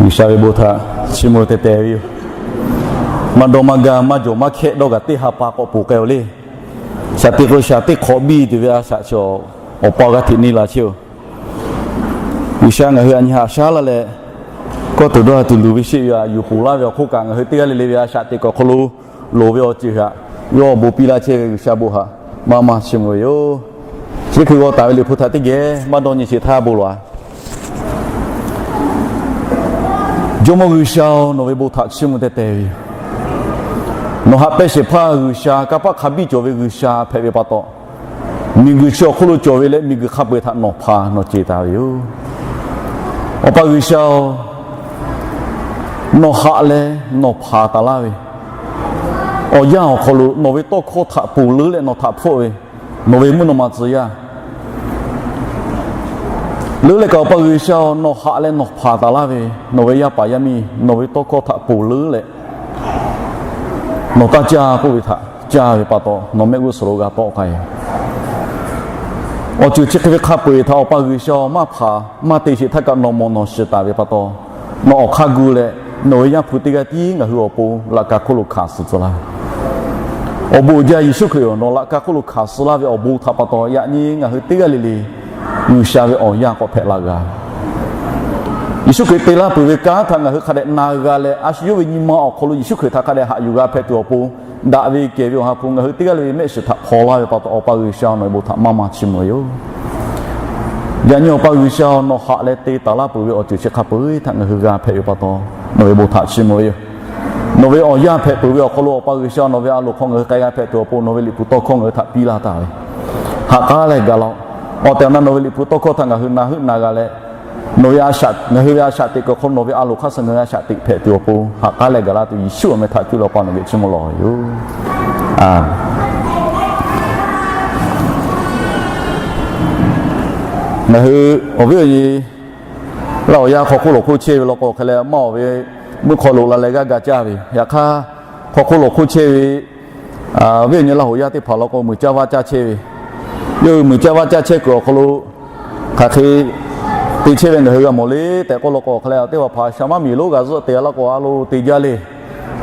G'uiˬsha ve bon htaꞈ chiˇ mvuh teh teh ve yoˬ. Maˇ dawˇ maˇ gaˇ maˇ jawˬ maˇ hkehˆ dawˇ gaˬ teˇ ha pa k'awꞈ poˬ k'ai-oˬ le. Shaꞈ teꞈ k'o shaꞈ teˇ hk'awꞈ biˇ tuˬ ve a shaꞈ chi awˬ pa g'a hteꞈ neˇ la chehˇ-oˬ. G'uiˬsha ngaˬ hui a nyi haꞈ shaˉ laˇ leh, kawˇ tuˬ dawˇ ha tuˬ luˬ ve sheˆ ve aꞈ yuˬ poˬ laˇ ve awˬ hk'oˆ kaꞈ ngaˬ hui teˇ g'aˇ le le ve a shaꞈ teꞈ kuiˬ awˬ hk'aw lo loˍ ve awˬ ceuˬ htaꞈ yawˇ awˬ bon piˇ laˇ chehˇ ve G'uiˬsha bon htaꞈ maˇ maˇ chiˇ mvuh ve yoˬ. Chi hk'e g'aw taˍ ve Liꞈ hpu htaꞈ teˇ geh maˇ dawˇ nyi sheˍ htaˇ bon lawˬ-a. Jawˇmawˇ G'uiˬsha-oˬ, nawˬ ve bon htaꞈ chiˇ mvuh teh teh ve yoˬ. Nawˬ haꞈ pehnˇ shehˍ hpaˇ G'uiˬsha, kanˇ paˆ hk'a biˇ cawˬ ve G'uiˬsha hpehꞈ ve pa taw, miˬguiˬ chi awˬ hk'oˆ lo cawˬ ve leh miˬguiˬ hk'a peu-eˬ htaꞈ nawˬ hpanˍ nawˬ ceˬ taˍ ve yoˬ. Awˬ pa G'uiˬsha-oˬ, nawˬ haꞈ leh nawˬ hpanˍ taˍ laˇ ve awˬ yanˇ awˬ hk'aw lo nawˬ ve tawˇ hkawˇ htaꞈ ponˬ leuˉ leh nawˬ htaꞈ hpfuhˆ ve nawˬ ve mvuhˇ naw ma tcuh yaˇ leuˉ leh kaꞈ, Awˬ pa G'uiˬsha-oˬ, nawˬ haꞈ leh nawˬ hpanˍ taˍ laˇ ve nawˬ ve yaˇ paˍ yaˇ miˇ nawˬ ve tawˇ hkawˇ htaꞈ ponˬ leuˉ leh nawˬ taˇ caˇ k'oˆ ve htaꞈ caˇ ve pa taw, nawˬ mehˆ g'uˇ suhˍ lo g'a tawˆ k'ai. Awˬ ceuˬ chi hk'e ve hk'a peu-eˬ htaꞈ Awˬ pa G'uiˬsha-oˬ, maˇ hpanˍ maˇ te sheˍ htaˇ kaꞈ nawˬ mawˬ nawˬ shiˍ taˍ ve pa taw, nawˬ awˬ hk'aˇ gu leh nawˬ ve Yaˇ hpu teˇ g'aˇ tiˉ ngaˬ hui awˬ pon laꞈ ka hk'oˆ lo hkanˍ suh tcuh laˇ ve. Awˬ bon uiˍ jaˇ Yeˍsuˆ Hkriꞈ-oˬ, nawˬ laꞈ ka hk'oˆ lo hkanˍ suh laˇ ve awˬ bon htaꞈ pa taw, yaꞈ nyi ngaˬ hui teˇ g'aˇ le le G'uiˬsha ve awˬ yanˇ k'awꞈ hpehꞈ la g'a. Yeˍsuˆ Hkriꞈ te laˇ peuˬ ve kanˉ htaꞈ ngaˬ hui hk'a dehꞈ na g'a leh, a shu yawˇ ve nyi ma awˬ hk'aw lo Yeˍsuˆ Hkriꞈ htaꞈ hk'a dehꞈ haꞈ yuˬ g'a hpehꞈ tuˬ awˬ pon, daꞈ ve kehˬ ve awˬ ha hpu ngaˬ hui teˇ g'aˇ le ve mehˆ shiˍ htaꞈ hpaw laˇ ve pa taw, Awˬ pa G'uiˬsha nawˬ ve bon htaꞈ maˇ maˇ chiˇ mvuh ve yoˬ. Yaꞈ nyi Awˬ pa G'uiˬsha nawˬ haꞈ leh te taˍ laˇ peuˬ ve awˬ ceuˬ chi hk'a peu-eˬ htaꞈ ngaˬ hui g'a hpehꞈ ve pa taw, nawˬ ve bon htaꞈ chiˇ mvuh ve yoˬ. Nawˬ ve awˬ yanˇ hpehꞈ peuˬ ve awˬ hk'aw lo Awˬ pa G'uiˬsha nawˬ ve a loˍ hk'aw ngaˬ hui k'ai g'a hpehꞈ tuˬ awˬ pon nawˬ ve Liꞈ hpu tawˇ hkawˇ ngaˬ hui htaꞈ piˇ laˇ taˍ ve, haꞈ k'aˉ leh gaˬ laˇ-oˆ. Awˬ tehˬ awˬ na nawˬ ve Liꞈ hpu tawˇ hkawˇ htaꞈ ngaˬ hui na heuˆ na g'a leh, nawˬ ve a shaꞈ, ngaˬ hui ve a shaꞈ teꞈ kuiˬ awˬ hk'aw nawˬ ve a loˍ hk'aˇ suh ngaˬ hui a shaꞈ teꞈ hpehꞈ tuˬ awˬ pon haꞈ k'aˉ leh gaˬ laˇ tuˬ Yeˍsuˆ awˬ meh htaꞈ cuˇ leh Awˬ pa nawˬ geh chiˇ mvuh lawˬ yoˬ. Ngaˬ hui awˬ viˉ awˬ nyi Laˇ huˍ yaˇ hk'aw hk'oˆ lawˬ hk'oˆ chehˇ ve law k'o hk'e leh maˇ awˬ ve meuˇ hk'aw loꞈ la leh g'aˇ ga caˇ ve. Yaꞈ hk'aˇ, hk'aw hk'oˆ lawˬ hk'oˆ chehˇ ve viˉ awˬ nyi Laˇ huˍ yaˇ teˇ hpaˍ law k'o muiˬ caˇ vaˇ caˇ chehˇ ve, yawˇ hui muiˬ caˇ vaˇ caˇ chehˇ kuiˬ awˬ hk'aw lo hk'aˬ hk'e te chehˇ ve ngaˬ hui g'a mawˬ le tehꞈ k'oˆ law k'o hk'e leh, teˇ hpaˍ hpaˍ shaˍ maˉ miˬ lonˉ g'a zuhˆ te laˇ k'o a lo te jaˇ le.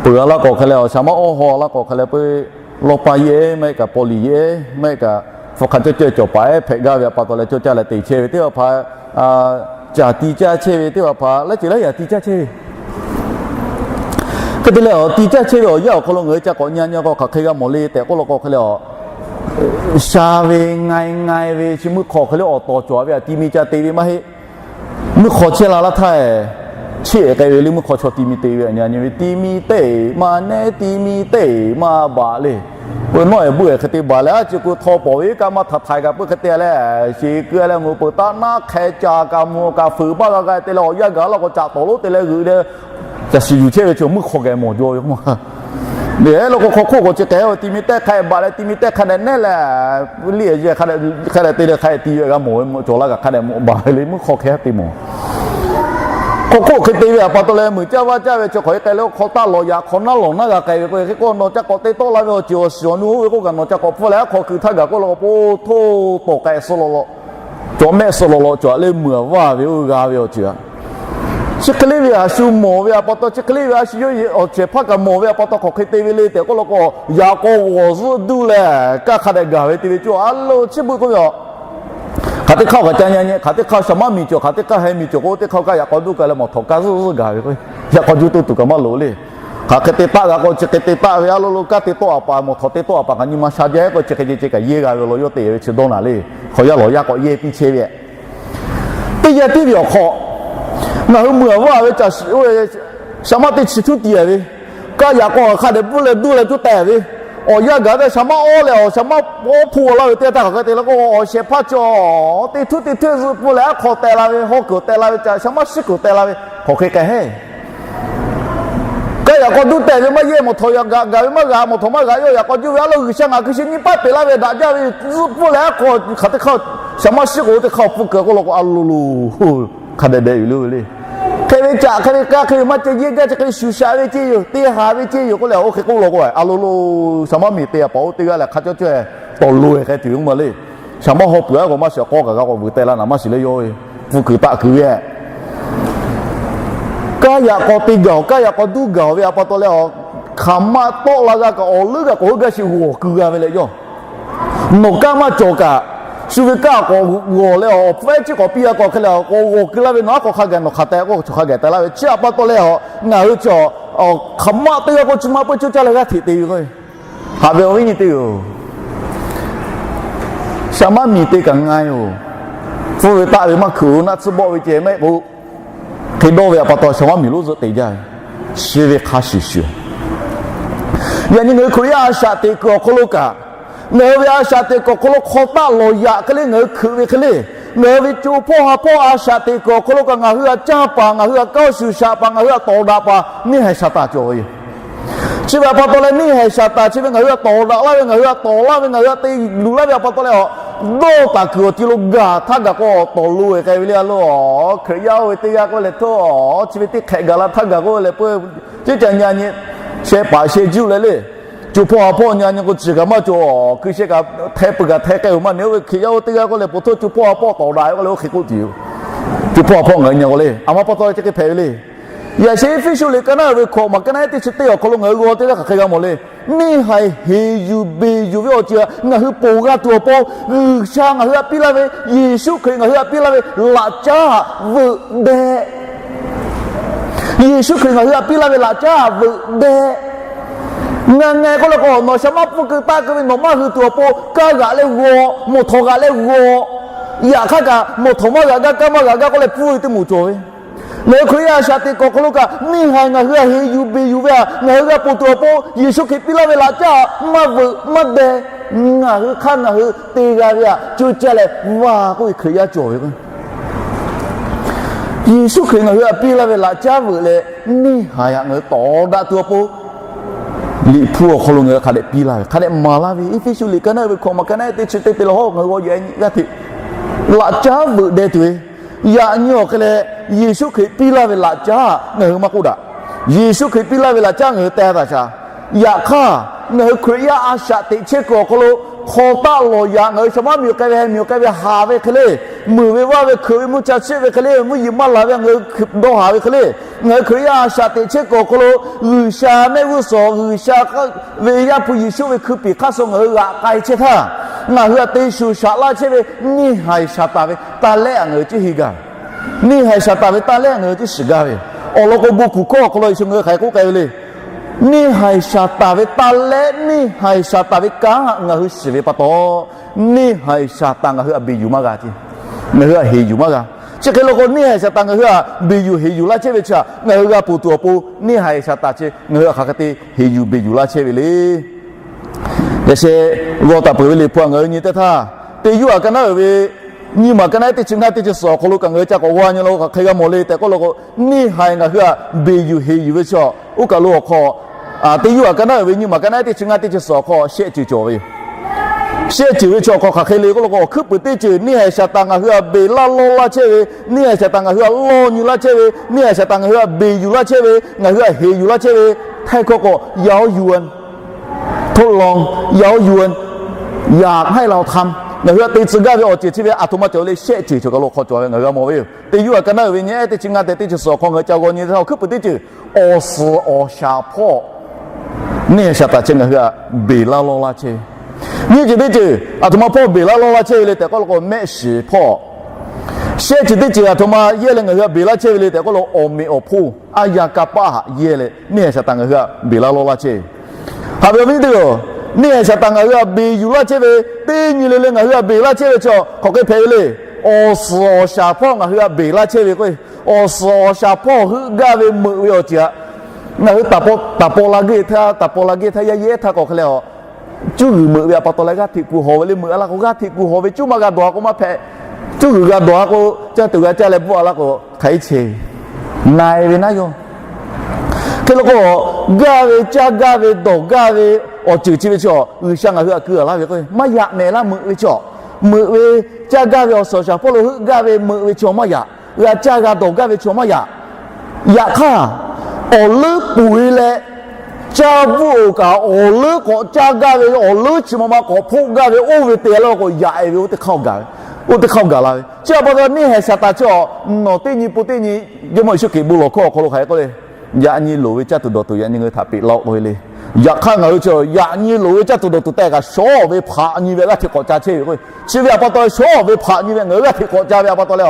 Peuˬ a laˇ k'o hk'e leh, shaˍ maˉ awˇ haw laˇ k'o hk'e leh, peuˬ lawˇ paˇ yehˬ maˇ heˆ kaꞈ paw liꞈ yehˬ maˇ heˆ kaꞈ hpu hk'a cawˇ caweh cawˬ paˍ ehˉ hpehꞈ gaˇ ve a pa taw leh cawˇ caˇ leh te chehˇ ve teˇ hpaˍ hpaˍ, caˬ ti caˇ chehˇ ve teˇ hpaˍ hpaˍ laiˉ ceuˬ laiˉ yaꞈ ti caˇ chehˇ ve. Hk'e te leh, awˬ ti caˇ chehˇ ve awˬ yanˇ awˬ hk'aw lo ngaˬ hui ca k'awꞈ nyi nyi k'o hk'aˬ hk'e g'a mawˬ le tehꞈ k'oˆ law k'o hk'e leh, sha ve ngai ngai ve chi meuˇ hk'aw hk'e le awˬ tawˍ cawˬ ve a ti mi ca te ve maˇ heˆ. Meuˇ hk'aw chehˇ la laˇ htaˇ, cheˇ k'ai ve le meuˇ hk'aw chaw ti mi te ve a nyi nyi ve ti mi teˇ maˇ nehˉ ti mi teˇ maˇ baˬ le. Peuˬ nawˉ ehˉ buˆ ehˉ hk'e te baˬ leh a ciˉ k'o htaw pawˍ ve kaꞈ maˇ htaꞈ htaiˍ kaꞈ peuˬ hk'e te leh, sheˍ keu leh mvuhˇ peuˬ taˇ naˉ hk'e ca kaꞈ mvuhˇ kaꞈ fuiˍ baˇ g'a g'a te leh awˬ yanˇ gaˬ laˇ k'o caꞈ tawˍ lonˉ te leh g'euꞈ leh, caˬ shiˍ yuˬ chehˇ ve chi meuˇ hk'aw geh mawˬ jaw ve k'o ma. Eˬ, law k'o hk'aw hk'oˆ k'o chi k'ehˬ ti mi tehˇ hk'a baˬ leh ti mi tehˇ hk'a dehꞈ nehˉ leh, liˇ hk'a dehꞈ te leh hk'a dehꞈ ti ve g'a mawˬ ve mawˬ cawˬ laˇ kaꞈ hk'a dehꞈ mawˬ baˬ ve le meuˇ hk'aw hk'e te mawˬ. Hk'aw hk'oˆ hk'e te ve a pa taw leh muiˬ caˇ vaˇ caˇ ve chi hk'aˬ hk'e k'ai leh hk'aw taˆ lawˬ yaꞈ hk'aw naˉ lawˬ naˉ g'a k'ai ve k'o, hk'e k'o nawˬ ca k'awꞈ te tawˆ la ve awˬ ceuˬ awˬ shiˍ awˬ nu oˇ ve k'oˆ kaꞈ nawˬ ca k'awꞈ hpfuhˇ leh a hk'aw kuiˬ htaˇ gaˬ k'oˆ law k'o po htoˇ tawˍ k'ai suh law law, cawˬ mehˆ suh law law cawˬ a leh muiˬ a vaˇ ve oˇ g'a ve awˬ ceuˬ a. Chi hk'e le ve a shu mawˬ ve a pa taw, chi hk'e le ve a shu yawˇ awˬ cehˬ hpaˇ kaꞈ mawˬ ve a pa taw hk'aˬ hk'e te ve le tehꞈ k'oˆ law k'o, yaꞈ k'aw g'awˬ zuhˆ duˇ leh kaˇ hk'a dehꞈ gaˬ ve te ve cawˬ a lo chi beuꞈ k'oˆ ve a. Hk'aˬ teˇ hk'aˇ kaꞈ ca nyi nyi, hk'aˬ teˇ hk'aˇ shaˍ maˉ miˬ cawˬ, hk'aˬ teˇ hk'aˇ heh miˬ cawˬ k'o, teˇ hk'aˇ kaˇ yaꞈ k'aw duˇ kaꞈ leh mawˬ htawnˍ kaˇ zuhˆ zuhˆ gaˬ ve k'o, yaꞈ k'aw juˇ toˇ tuˬ kaꞈ maˇ loꞈ le. Hk'aˬ hk'e te taˆ g'a k'o, chi hk'e te taˆ ve a lo lo kaˇ te tawˆ a paˍ mawˬ htawnˍ te tawˆ a paˍ kaꞈ nyi ma sha jaˇ k'o, chi hk'e ce ce kaꞈ yehˇ g'a ve law yawˇ te ve chi dawˇ naˍ le. Hk'aw yaˇ lawˬ yaˇ k'awꞈ yehˇ piˇ chehˇ ve teˇ yanˇ tiˉ ve awˬ hk'aw, ngaˬ hui muiˬ a vaˇ ve caˬ shiˍ oˇ ve shaˍ maˉ teˇ chi htuˉ ti ve, kaˇ yaꞈ k'aw hk'a dehꞈ bvuhˇ leh duˇ leh cuˇ tehꞈ ve, awˬ yanˇ gaˬ tehꞈ shaˍ maˉ awˇ leh awˬ shaˍ maˉ awˇ hpu laˇ ve teˇ yanˇ htaˇ hk'aˬ hk'e te law k'o, awˬ shehˍ hpaˇ cawˬ teˇ htuˉ teˇ htuˉ zuhˆ pfuhˇ leh aˉ hk'aw teh la ve, haw kuiˬ teh la ve, shaˍ maˉ shiˉ kuiˬ teh la ve, hk'aˬ hk'e k'ai heˆ. Kaˇ yaꞈ k'aw duˇ tehꞈ ve maˇ yehˇ, mawˬ htawnˍ yaꞈ gaˬ gaˬ ve maˇ g'a, mawˬ htawnˍ maˇ g'a, yawˇ yaꞈ k'aw juˇ ve a lo G'uiˬsha ngaˬ hkui shi nyiˇ paˆ peꞈ laˇ ve daꞈ jaˇ ve zuhˆ pfuhˇ leh aˉ hk'aw hk'aˬ teˇ hk'aˇ shaˍ maˉ shiˉ k'o teˇ hk'aˇ awˬ pfuhˇ keu k'oˆ law k'o, a lo lo hk'a dehꞈ dehꞈ yuˬ le le. Hk'e ve caꞈ hk'e ve kaˇ hk'e ve maˇ ceh yehˇ gaˇ chi hk'e shuˍ shaꞈ ve ce yoˬ, te haˍ ve ce yoˬ k'oˆ leh oˇ hk'e k'oˆ law k'o, a lo lo shaˍ maˉ miˬ te a paˍ oˇ teˇ g'aˇ leh hk'a cawˇ cawˇ tawˍ lo e hk'e tuˬ ve k'oˆ ma le. Shaˍ maˉ haw peuˬ a k'o maˇ shiˍ k'awˇ kaꞈ g'a k'awꞈ vuiˬ teh la naˍ maˇ shiˍ leh yawˇ ve pfuhˇ kuiˬ taˆ kuiˬ ve kaˇ Kaˇ yaꞈ k'aw te gaˬ-oˬ, kaˇ yaꞈ k'aw duˇ gaˬ-oˬ ve a pa taw leh, a, hk'aˬ ma tawˆ la g'a kaꞈ awˬ leuˉ g'a k'awꞈ heuˆ gaˇ sheˍ g'awˬ keu g'a ve leh yawˇ. Nawˬ kaˇ maˇ cawˬ kaꞈ, shu ve kaˇ k'awꞈ g'awˬ leh, awˬ hpfuhˇ ehˉ chi k'awꞈ piˇ g'a k'awꞈ hk'e leh, k'awꞈ g'awˬ keu laˇ ve nawˬ aˉ k'awꞈ hk'a gaˬ, nawˬ hk'aˬ te k'o chaw hk'a gaˬ te laˇ ve chi a pa taw leh, ngaˬ hui chi, a, hk'aˬ ma teˇ g'aˇ k'o chi ma peuˇ coˇ caˇ leh g'aˇ hteꞈ te ve k'o, haꞈ ve awˬ viˉ nyi teˇ-oˬ, shaˍ maˇ miˬ te kaꞈ nga-oˬ. Hpfuhˇ ve taˆ ve maˇ hkeuꞈ-oˬ, naˆ tsuhˇ bawˆ ve ceh mehˆ k'o, hk'e dawˇ ve a pa taw shaˍ maˇ miˬ lonˉ zuhˆ te jaˇ ve, chi ve hk'a shuˍ shuˍ. Yaꞈ nyi ngaˬ hui Hkriꞈ yaˇ a shaꞈ teꞈ kuiˬ awˬ hk'aw lo kaꞈ, ngaˬ hui ve a shaꞈ teꞈ kuiˬ awˬ hk'aw lo hk'aw taˆ lawˬ yaꞈ hk'e le ngaˬ hui hkeuꞈ ve hk'e le, ngaˬ hui ve co hpawˇ ha hpawˇ a shaꞈ teꞈ kuiˬ awˬ hk'aw lo kaꞈ ngaˬ hui htaꞈ canˇ paˍ, ngaˬ hui htaꞈ kanˇ shuˍ shaꞈ paˍ, ngaˬ hui htaꞈ tawˍ daꞈ paˍ neˇ haiˬ Saˍtanˍ cawˬ ve yoˬ. Chi ve a pa taw leh neˇ haiˬ Saˍtanˍ chi ve ngaˬ hui htaꞈ tawˍ daꞈ laˇ ve, ngaˬ hui htaꞈ tawˍ laˇ ve, ngaˬ hui htaꞈ te luˬ laˇ ve a pa taw leh, dawˇ taˍ kuiˬ awˬ ti lo gaˬ htaˇ gaˬ k'o tawˍ lo-e k'ai ve le a lo. Hkriꞈ yaˇ oˇ ve teˇ g'aˇ k'oˆ leh htawˇ, chi ve teˇ hk'ehꞈ gaˬ la htaˇ gaˬ k'oˆ leh peuˬ, ceˇ ca nyi nyi, sheh paˍ sheh juˇ leh le, co hpawˇ ha hpawˇ nyi nyi k'o ciˬ kaꞈ maˇ cawˬ, hkui sheh kaꞈ hteh peuˬ kaꞈ hteh k'ai-oˬ maˇ ne. Oˇ ve Hkriꞈ yaˇ oˇ teˇ g'aˇ k'oˆ leh po htawˇ co hpawˇ ha hpawˇ tawˍ daꞈ ve k'oˆ leh oˇ hk'e k'oˆ tuˬ yoˬ. Co hpawˇ ha hpawˇ ngaˬ hui nyi k'o le, a ma pa taw leh chi hk'e hpehꞈ ve le. Yaꞈ sheh Eˇfeˇsuꞈ liꞈ ka naˉ uiˍ ve hkawꞈ maˬ ka naˉ ehˉ teˇ chi teˇ awˬ hk'aw lo ngaˬ hui g'aw teˇ g'aˇ hk'aˬ hk'e g'a mawˬ le. Neˇ haiˬ heˍ yuˬ beˬ yuˬ ve awˬ ceuˬ htaꞈ ngaˬ hui ponˬ g'a tuˬ awˬ pon, G'uiˬsha ngaˬ hui htaꞈ piˇ laˇ ve, Yeˍsuˆ Hkriꞈ ngaˬ hui htaꞈ piˇ laˇ ve laꞈ caˉ htaꞈ veuꞈ deh. Yeˍsuˆ Hkriꞈ ngaˬ hui htaꞈ piˇ laˇ ve laꞈ caˉ htaꞈ veuꞈ deh. Ngaˬ ngaˬ k'oˆ leh k'o, nawˬ shaˍ maˇ pfuhˇ keu taˆ keu ve, nawˬ maˇ hui tuˬ awˬ pon, kaˇ g'aꞈ leh g'aw, mawˬ htawˍ g'aꞈ leh g'aw, yaꞈ hk'aˇ kaꞈ mawˬ htawˍ maˇ g'aꞈ gaˇ, kaˇ maˇ g'aꞈ gaˇ k'oˆ leh pfuhˇ ve teˇ moˍ cawˬ ve. Ngaˬ hui Hkriꞈ yaˇ a shaꞈ teꞈ kuiˬ awˬ hk'aw lo kaꞈ neˇ haiˬ ngaˬ hui htaꞈ heˍ yuˬ beˬ yuˬ ve htaꞈ ngaˬ hui g'a ponˬ tuˬ awˬ pon, Yeˍsuˆ Hkriꞈ piˇ laˇ ve laꞈ caˉ htaꞈ maˇ veuꞈ maˇ deh. Ngaˬ hui hk'aˇ ngaˬ hui te g'a ve htaꞈ co caˇ leh vaˇ k'oˆ ve Hkriꞈ yaˇ cawˬ ve k'o, Yeˍsuˆ Hkriꞈ ngaˬ hui htaꞈ piˇ laˇ ve laꞈ caˉ veuꞈ leh, neˇ haiˬ htaꞈ ngaˬ hui tawˍ daꞈ tuˬ awˬ pon, Liꞈ hpu awˬ hk'aw lo ngaˬ hui hk'a dehꞈ piˇ laˇ ve, hk'a dehꞈ maˍ laˇ ve, Eˇfeˇsuꞈ liꞈ ka naˉ uiˍ ve hkawꞈ maˬ ka naˉ ehˉ teˇ chi teˇ te leh hawˉ ngaˬ hui g'aw yaꞈ nyi g'aˇ hteꞈ laꞈ caˉ veuꞈ deh tuˬ ve. Yaꞈ nyi awˬ hk'e leh, Yeˍsuˆ Hkriꞈ piˇ laˇ ve laꞈ caˉ ngaˬ hui maˇ k'oˆ daꞈ. Yeˍsuˆ Hkriꞈ piˇ laˇ ve laꞈ caˉ ngaˬ hui teh taˍ shaˍ. Yaꞈ hk'aˇ, ngaˬ hui Hkriꞈ yaˇ a shaꞈ teꞈ chehˇ kuiˬ awˬ hk'aw lo hk'aw taˆ lawˬ yaꞈ, ngaˬ hui shaˍ maˇ miˬ k'ai ve, heh miˬ k'ai ve haˍ ve hk'e le, meuˬ ve vaˇ ve, hkeuꞈ ve, mvuhˇ cha chiˆ ve hk'e le, mvuhˇ yeˬ maˇ laˬ ve ngaˬ hui dawˇ haˍ ve hk'e le, ngaˬ hui Hkriꞈ yaˇ a shaꞈ teꞈ chehˇ kuiˬ awˬ hk'aw lo G'uiˬsha mehˆ g'uˇ suhˍ, G'uiˬsha ve Yaˇ hpu Yeˍsuˆ ve hkui piˍ hk'aˇ suh ngaˬ hui g'aꞈ k'ai chehˇ htaˇ, ngaˬ hui htaꞈ te shuˍ shaꞈ laˇ chehˇ ve neˇ haiˬ Saˍtanˍ ve taˇ lehˉ htaꞈ ngaˬ hui ciˉ henˇ gaˇ ve. Neˇ haiˬ Saˍtanˍ ve taˇ lehˉ htaꞈ ngaˬ hui ciˉ shiˍ gaˇ ve. Awˬ lawn k'o, bon kuˬ hkawˇ awˬ hk'aw lo Yeˍsuˆ ngaˬ hui hk'aˬ hk'e k'oˆ k'ai ve le. Neˇ haiˬ Saˍtanˍ ve taˇ lehˉ, neˇ haiˬ Saˍtanˍ ve kanˉ htaꞈ ngaˬ hui shiˍ ve pa taw, neˇ haiˬ Saˍtanˍ ngaˬ hui htaꞈ beˬ yuˬ maˇ g'a ce. Ngaˬ hui htaꞈ heˍ yuˬ maˇ g'a. Chi hk'e law k'o, neˇ haiˬ Saˍtanˍ ngaˬ hui htaꞈ beˬ yuˬ heˍ yuˬ laˇ chehˇ ve chi htaꞈ ngaˬ hui g'a ponˬ tuˬ awˬ pon, neˇ haiˬ Saˍtanˍ chi ngaˬ hui htaꞈ hk'aˬ hk'e te heˍ yuˬ beˬ yuˬ laˇ chehˇ ve le. Yaꞈ sheh g'aw taˍ peuˬ ve Liꞈ hpu htaꞈ ngaˬ hui nyi teˇ htaˇ, Teˇ Yoˇhanˬ ka naˉ uiˍ ve nyiˇ maˬ ka naˉ ehˉ teˇ chi ngaˇ teˇ chi suhˍ awˬ hk'aw lo kaꞈ ngaˬ hui ca k'awꞈ g'aw nyi law k'o, hk'aˬ hk'e g'a mawˬ le tehꞈ k'oˆ law k'o, neˇ haiˬ ngaˬ hui htaꞈ beˬ yuˬ heˍ yuˬ ve chi, oˇ kaˬ lo awˬ hk'aw, Teˇ Yoˇhanˬ ka naˉ uiˍ ve nyiˇ maˬ ka naˉ ehˉ teˇ chi ngaˇ teˇ chi suhˍ awˬ hk'aw shehˆ ceuˬ cawˬ ve yoˬ. Shehˆ ceuˬ ve chi awˬ hk'aw hk'aˬ hk'e le k'oˆ law k'o, awˬ hkuiˉ puiˍ teˇ ceuˬ neˇ haiˬ Saˍtanˍ ngaˬ hui htaꞈ beˬ laˇ lawˇ laˇ chehˇ ve, neˇ haiˬ Saˍtanˍ ngaˬ hui htaꞈ lawˇ nyi laˇ chehˇ ve, neˇ haiˬ Saˍtanˍ ngaˬ hui htaꞈ beˬ yuˬ laˇ chehˇ ve, ngaˬ hui htaꞈ heˍ yuˬ laˇ chehˇ ve, htaiˇ hkawˇ k'o เย้ายวน, ทดลอง, เย้ายวน, อยากให้เราทำ, ngaˬ hui htaꞈ te tcuh gaˇ ve awˬ ceuˬ chi ve aˬ htoꞈ ma cawˬ le, shehˆ ceuˬ cawˬ kaˬ lo hk'aw cawˬ ve ngaˬ hui g'a mawˬ ve yoˬ. Teˇ Yoˇhanˬ ka naˉ uiˍ ve nyiˇ ehˉ teˇ chi ngaˇ tehꞈ teˇ chi suhˍ awˬ hk'aw ngaˬ hui ca g'aw nyi teˇ htaˇ, awˬ hkuiˉ puiˍ teˇ ceuˬ awˬ suhˍ awˬ shaˍ hpawˇ neˇ haiˬ Saˍtanˍ chi ngaˬ hui htaꞈ beˬ laˇ lawˇ laˇ chehˇ ve. Nyiˇ ceuˬ teˇ ceuˬ aˬ htoꞈ ma hpawˇ beˬ laˇ lawˇ laˇ chehˇ ve le tehꞈ k'oˆ law k'o, mehˆ shiˍ hpawˇ. Shehˆ ceuˬ teˇ ceuˬ aˬ htoꞈ ma yehˇ leh ngaˬ hui htaꞈ beˬ laˇ chehˇ ve le tehꞈ k'oˆ law k'o, awˬ meꞈ awˬ hponˇ aˉ yaˇ kanˇ paˆ htaꞈ yehˇ leh neˇ haiˬ Saˍtanˍ ngaˬ hui htaꞈ beˬ laˇ lawˇ laˇ chehˇ ve. Haꞈ ve awˬ viˉ teˇ hpaˍ-oˬ, neˇ haiˬ Saˍtanˍ ngaˬ hui htaꞈ beˬ yuˬ laˇ chehˇ ve, teˇ nyi le le ngaˬ hui htaꞈ beˬ laˇ chehˇ ve chi hk'aˬ hk'e hpehꞈ ve le. Awˬ suhˍ awˬ shaˍ hpawˇ ngaˬ hui htaꞈ beˬ laˇ chehˇ ve k'o, awˬ suhˍ awˬ shaˍ hpawˇ heuˆ gaˇ ve meuꞈ ve awˬ ceuˬ htaꞈ ngaˬ hui taˍ paw la g'ehˇ htaˇ, taˍ paw la g'ehˇ htaˇ, yaˇ yehˇ htaˇ k'awꞈ hk'e leh, cuˇ g'uiˬ meuꞈ ve a pa taw leh g'aˇ hteꞈ kuˬ hawˬ ve le. Meuꞈ a laˇ k'o, g'aˇ hteꞈ kuˬ hawˬ ve cuˇ maˇ g'a dawˬ a k'o maˇ hpehꞈ. Cuˇ g'uiˬ g'a dawˬ a k'o, caˇ tuˬ g'a caˇ leh bvuhˆ a laˇ k'o, hk'aˬ hk'e che na e ve naˉ yoˬ. Hk'e law k'o, gaˇ ve, caˇ gaˇ ve, dawˬ gaˇ ve awˬ ceuˬ chi ve chi, G'uiˬsha ngaˬ hui htaꞈ keu a laˇ ve k'o, maˇ yaꞈ mehˍ laˇ. Meuꞈ ve chi, meuꞈ ve, caˇ gaˇ ve, awˬ suhˍ awˬ shaˍ hpawˇ lo heuˆ gaˇ ve meuꞈ ve chi maˇ yaꞈ. G'a caˇ g'a dawˬ gaˇ ve chi maˇ yaꞈ. Yaꞈ hk'aˇ, awˬ leuˉ puiˍ leh caˇ bvuhˆ-oˬ kaꞈ, awˬ leuˉ k'awꞈ caˇ gaˇ ve, awˬ leuˉ chi ma ma k'awꞈ hpoˆ gaˇ ve oˇ ve te laˇ k'o, yaꞈ e ve oˇ teˇ hk'aˇ gaˬ ve. Oˇ teˇ hk'aˇ gaˬ la ve. Chi pa taw neˇ haiˬ Saˍtanˍ chi a, nawˬ teˇ nyi pun teˇ nyi, Jawˇmawˇ Yeˍsuˆ Hkriꞈ bon lawˬ hkawˇ awˬ hk'aw lo hk'aˬ hk'e k'oˆ le, yaꞈ nyi loˍ ve caˇ tuˬ dawˬ tuˬ yaꞈ nyi ngaˬ hui htaꞈ peꞈ laˇ-oˆ k'oˆ ve le. Yaꞈ hk'aˇ ngaˬ hui chi yaꞈ nyi loˍ ve caˇ tuˬ dawˬ tuˬ tehꞈ kaꞈ shawˉ ve hpaꞈ nyi ve g'aˇ hteꞈ k'awꞈ ca chehˇ ve k'o, chi ve a pa taw shawˉ ve hpaꞈ nyi ve ngaˬ hui g'aˇ hteꞈ k'awꞈ ca ve a pa taw leh,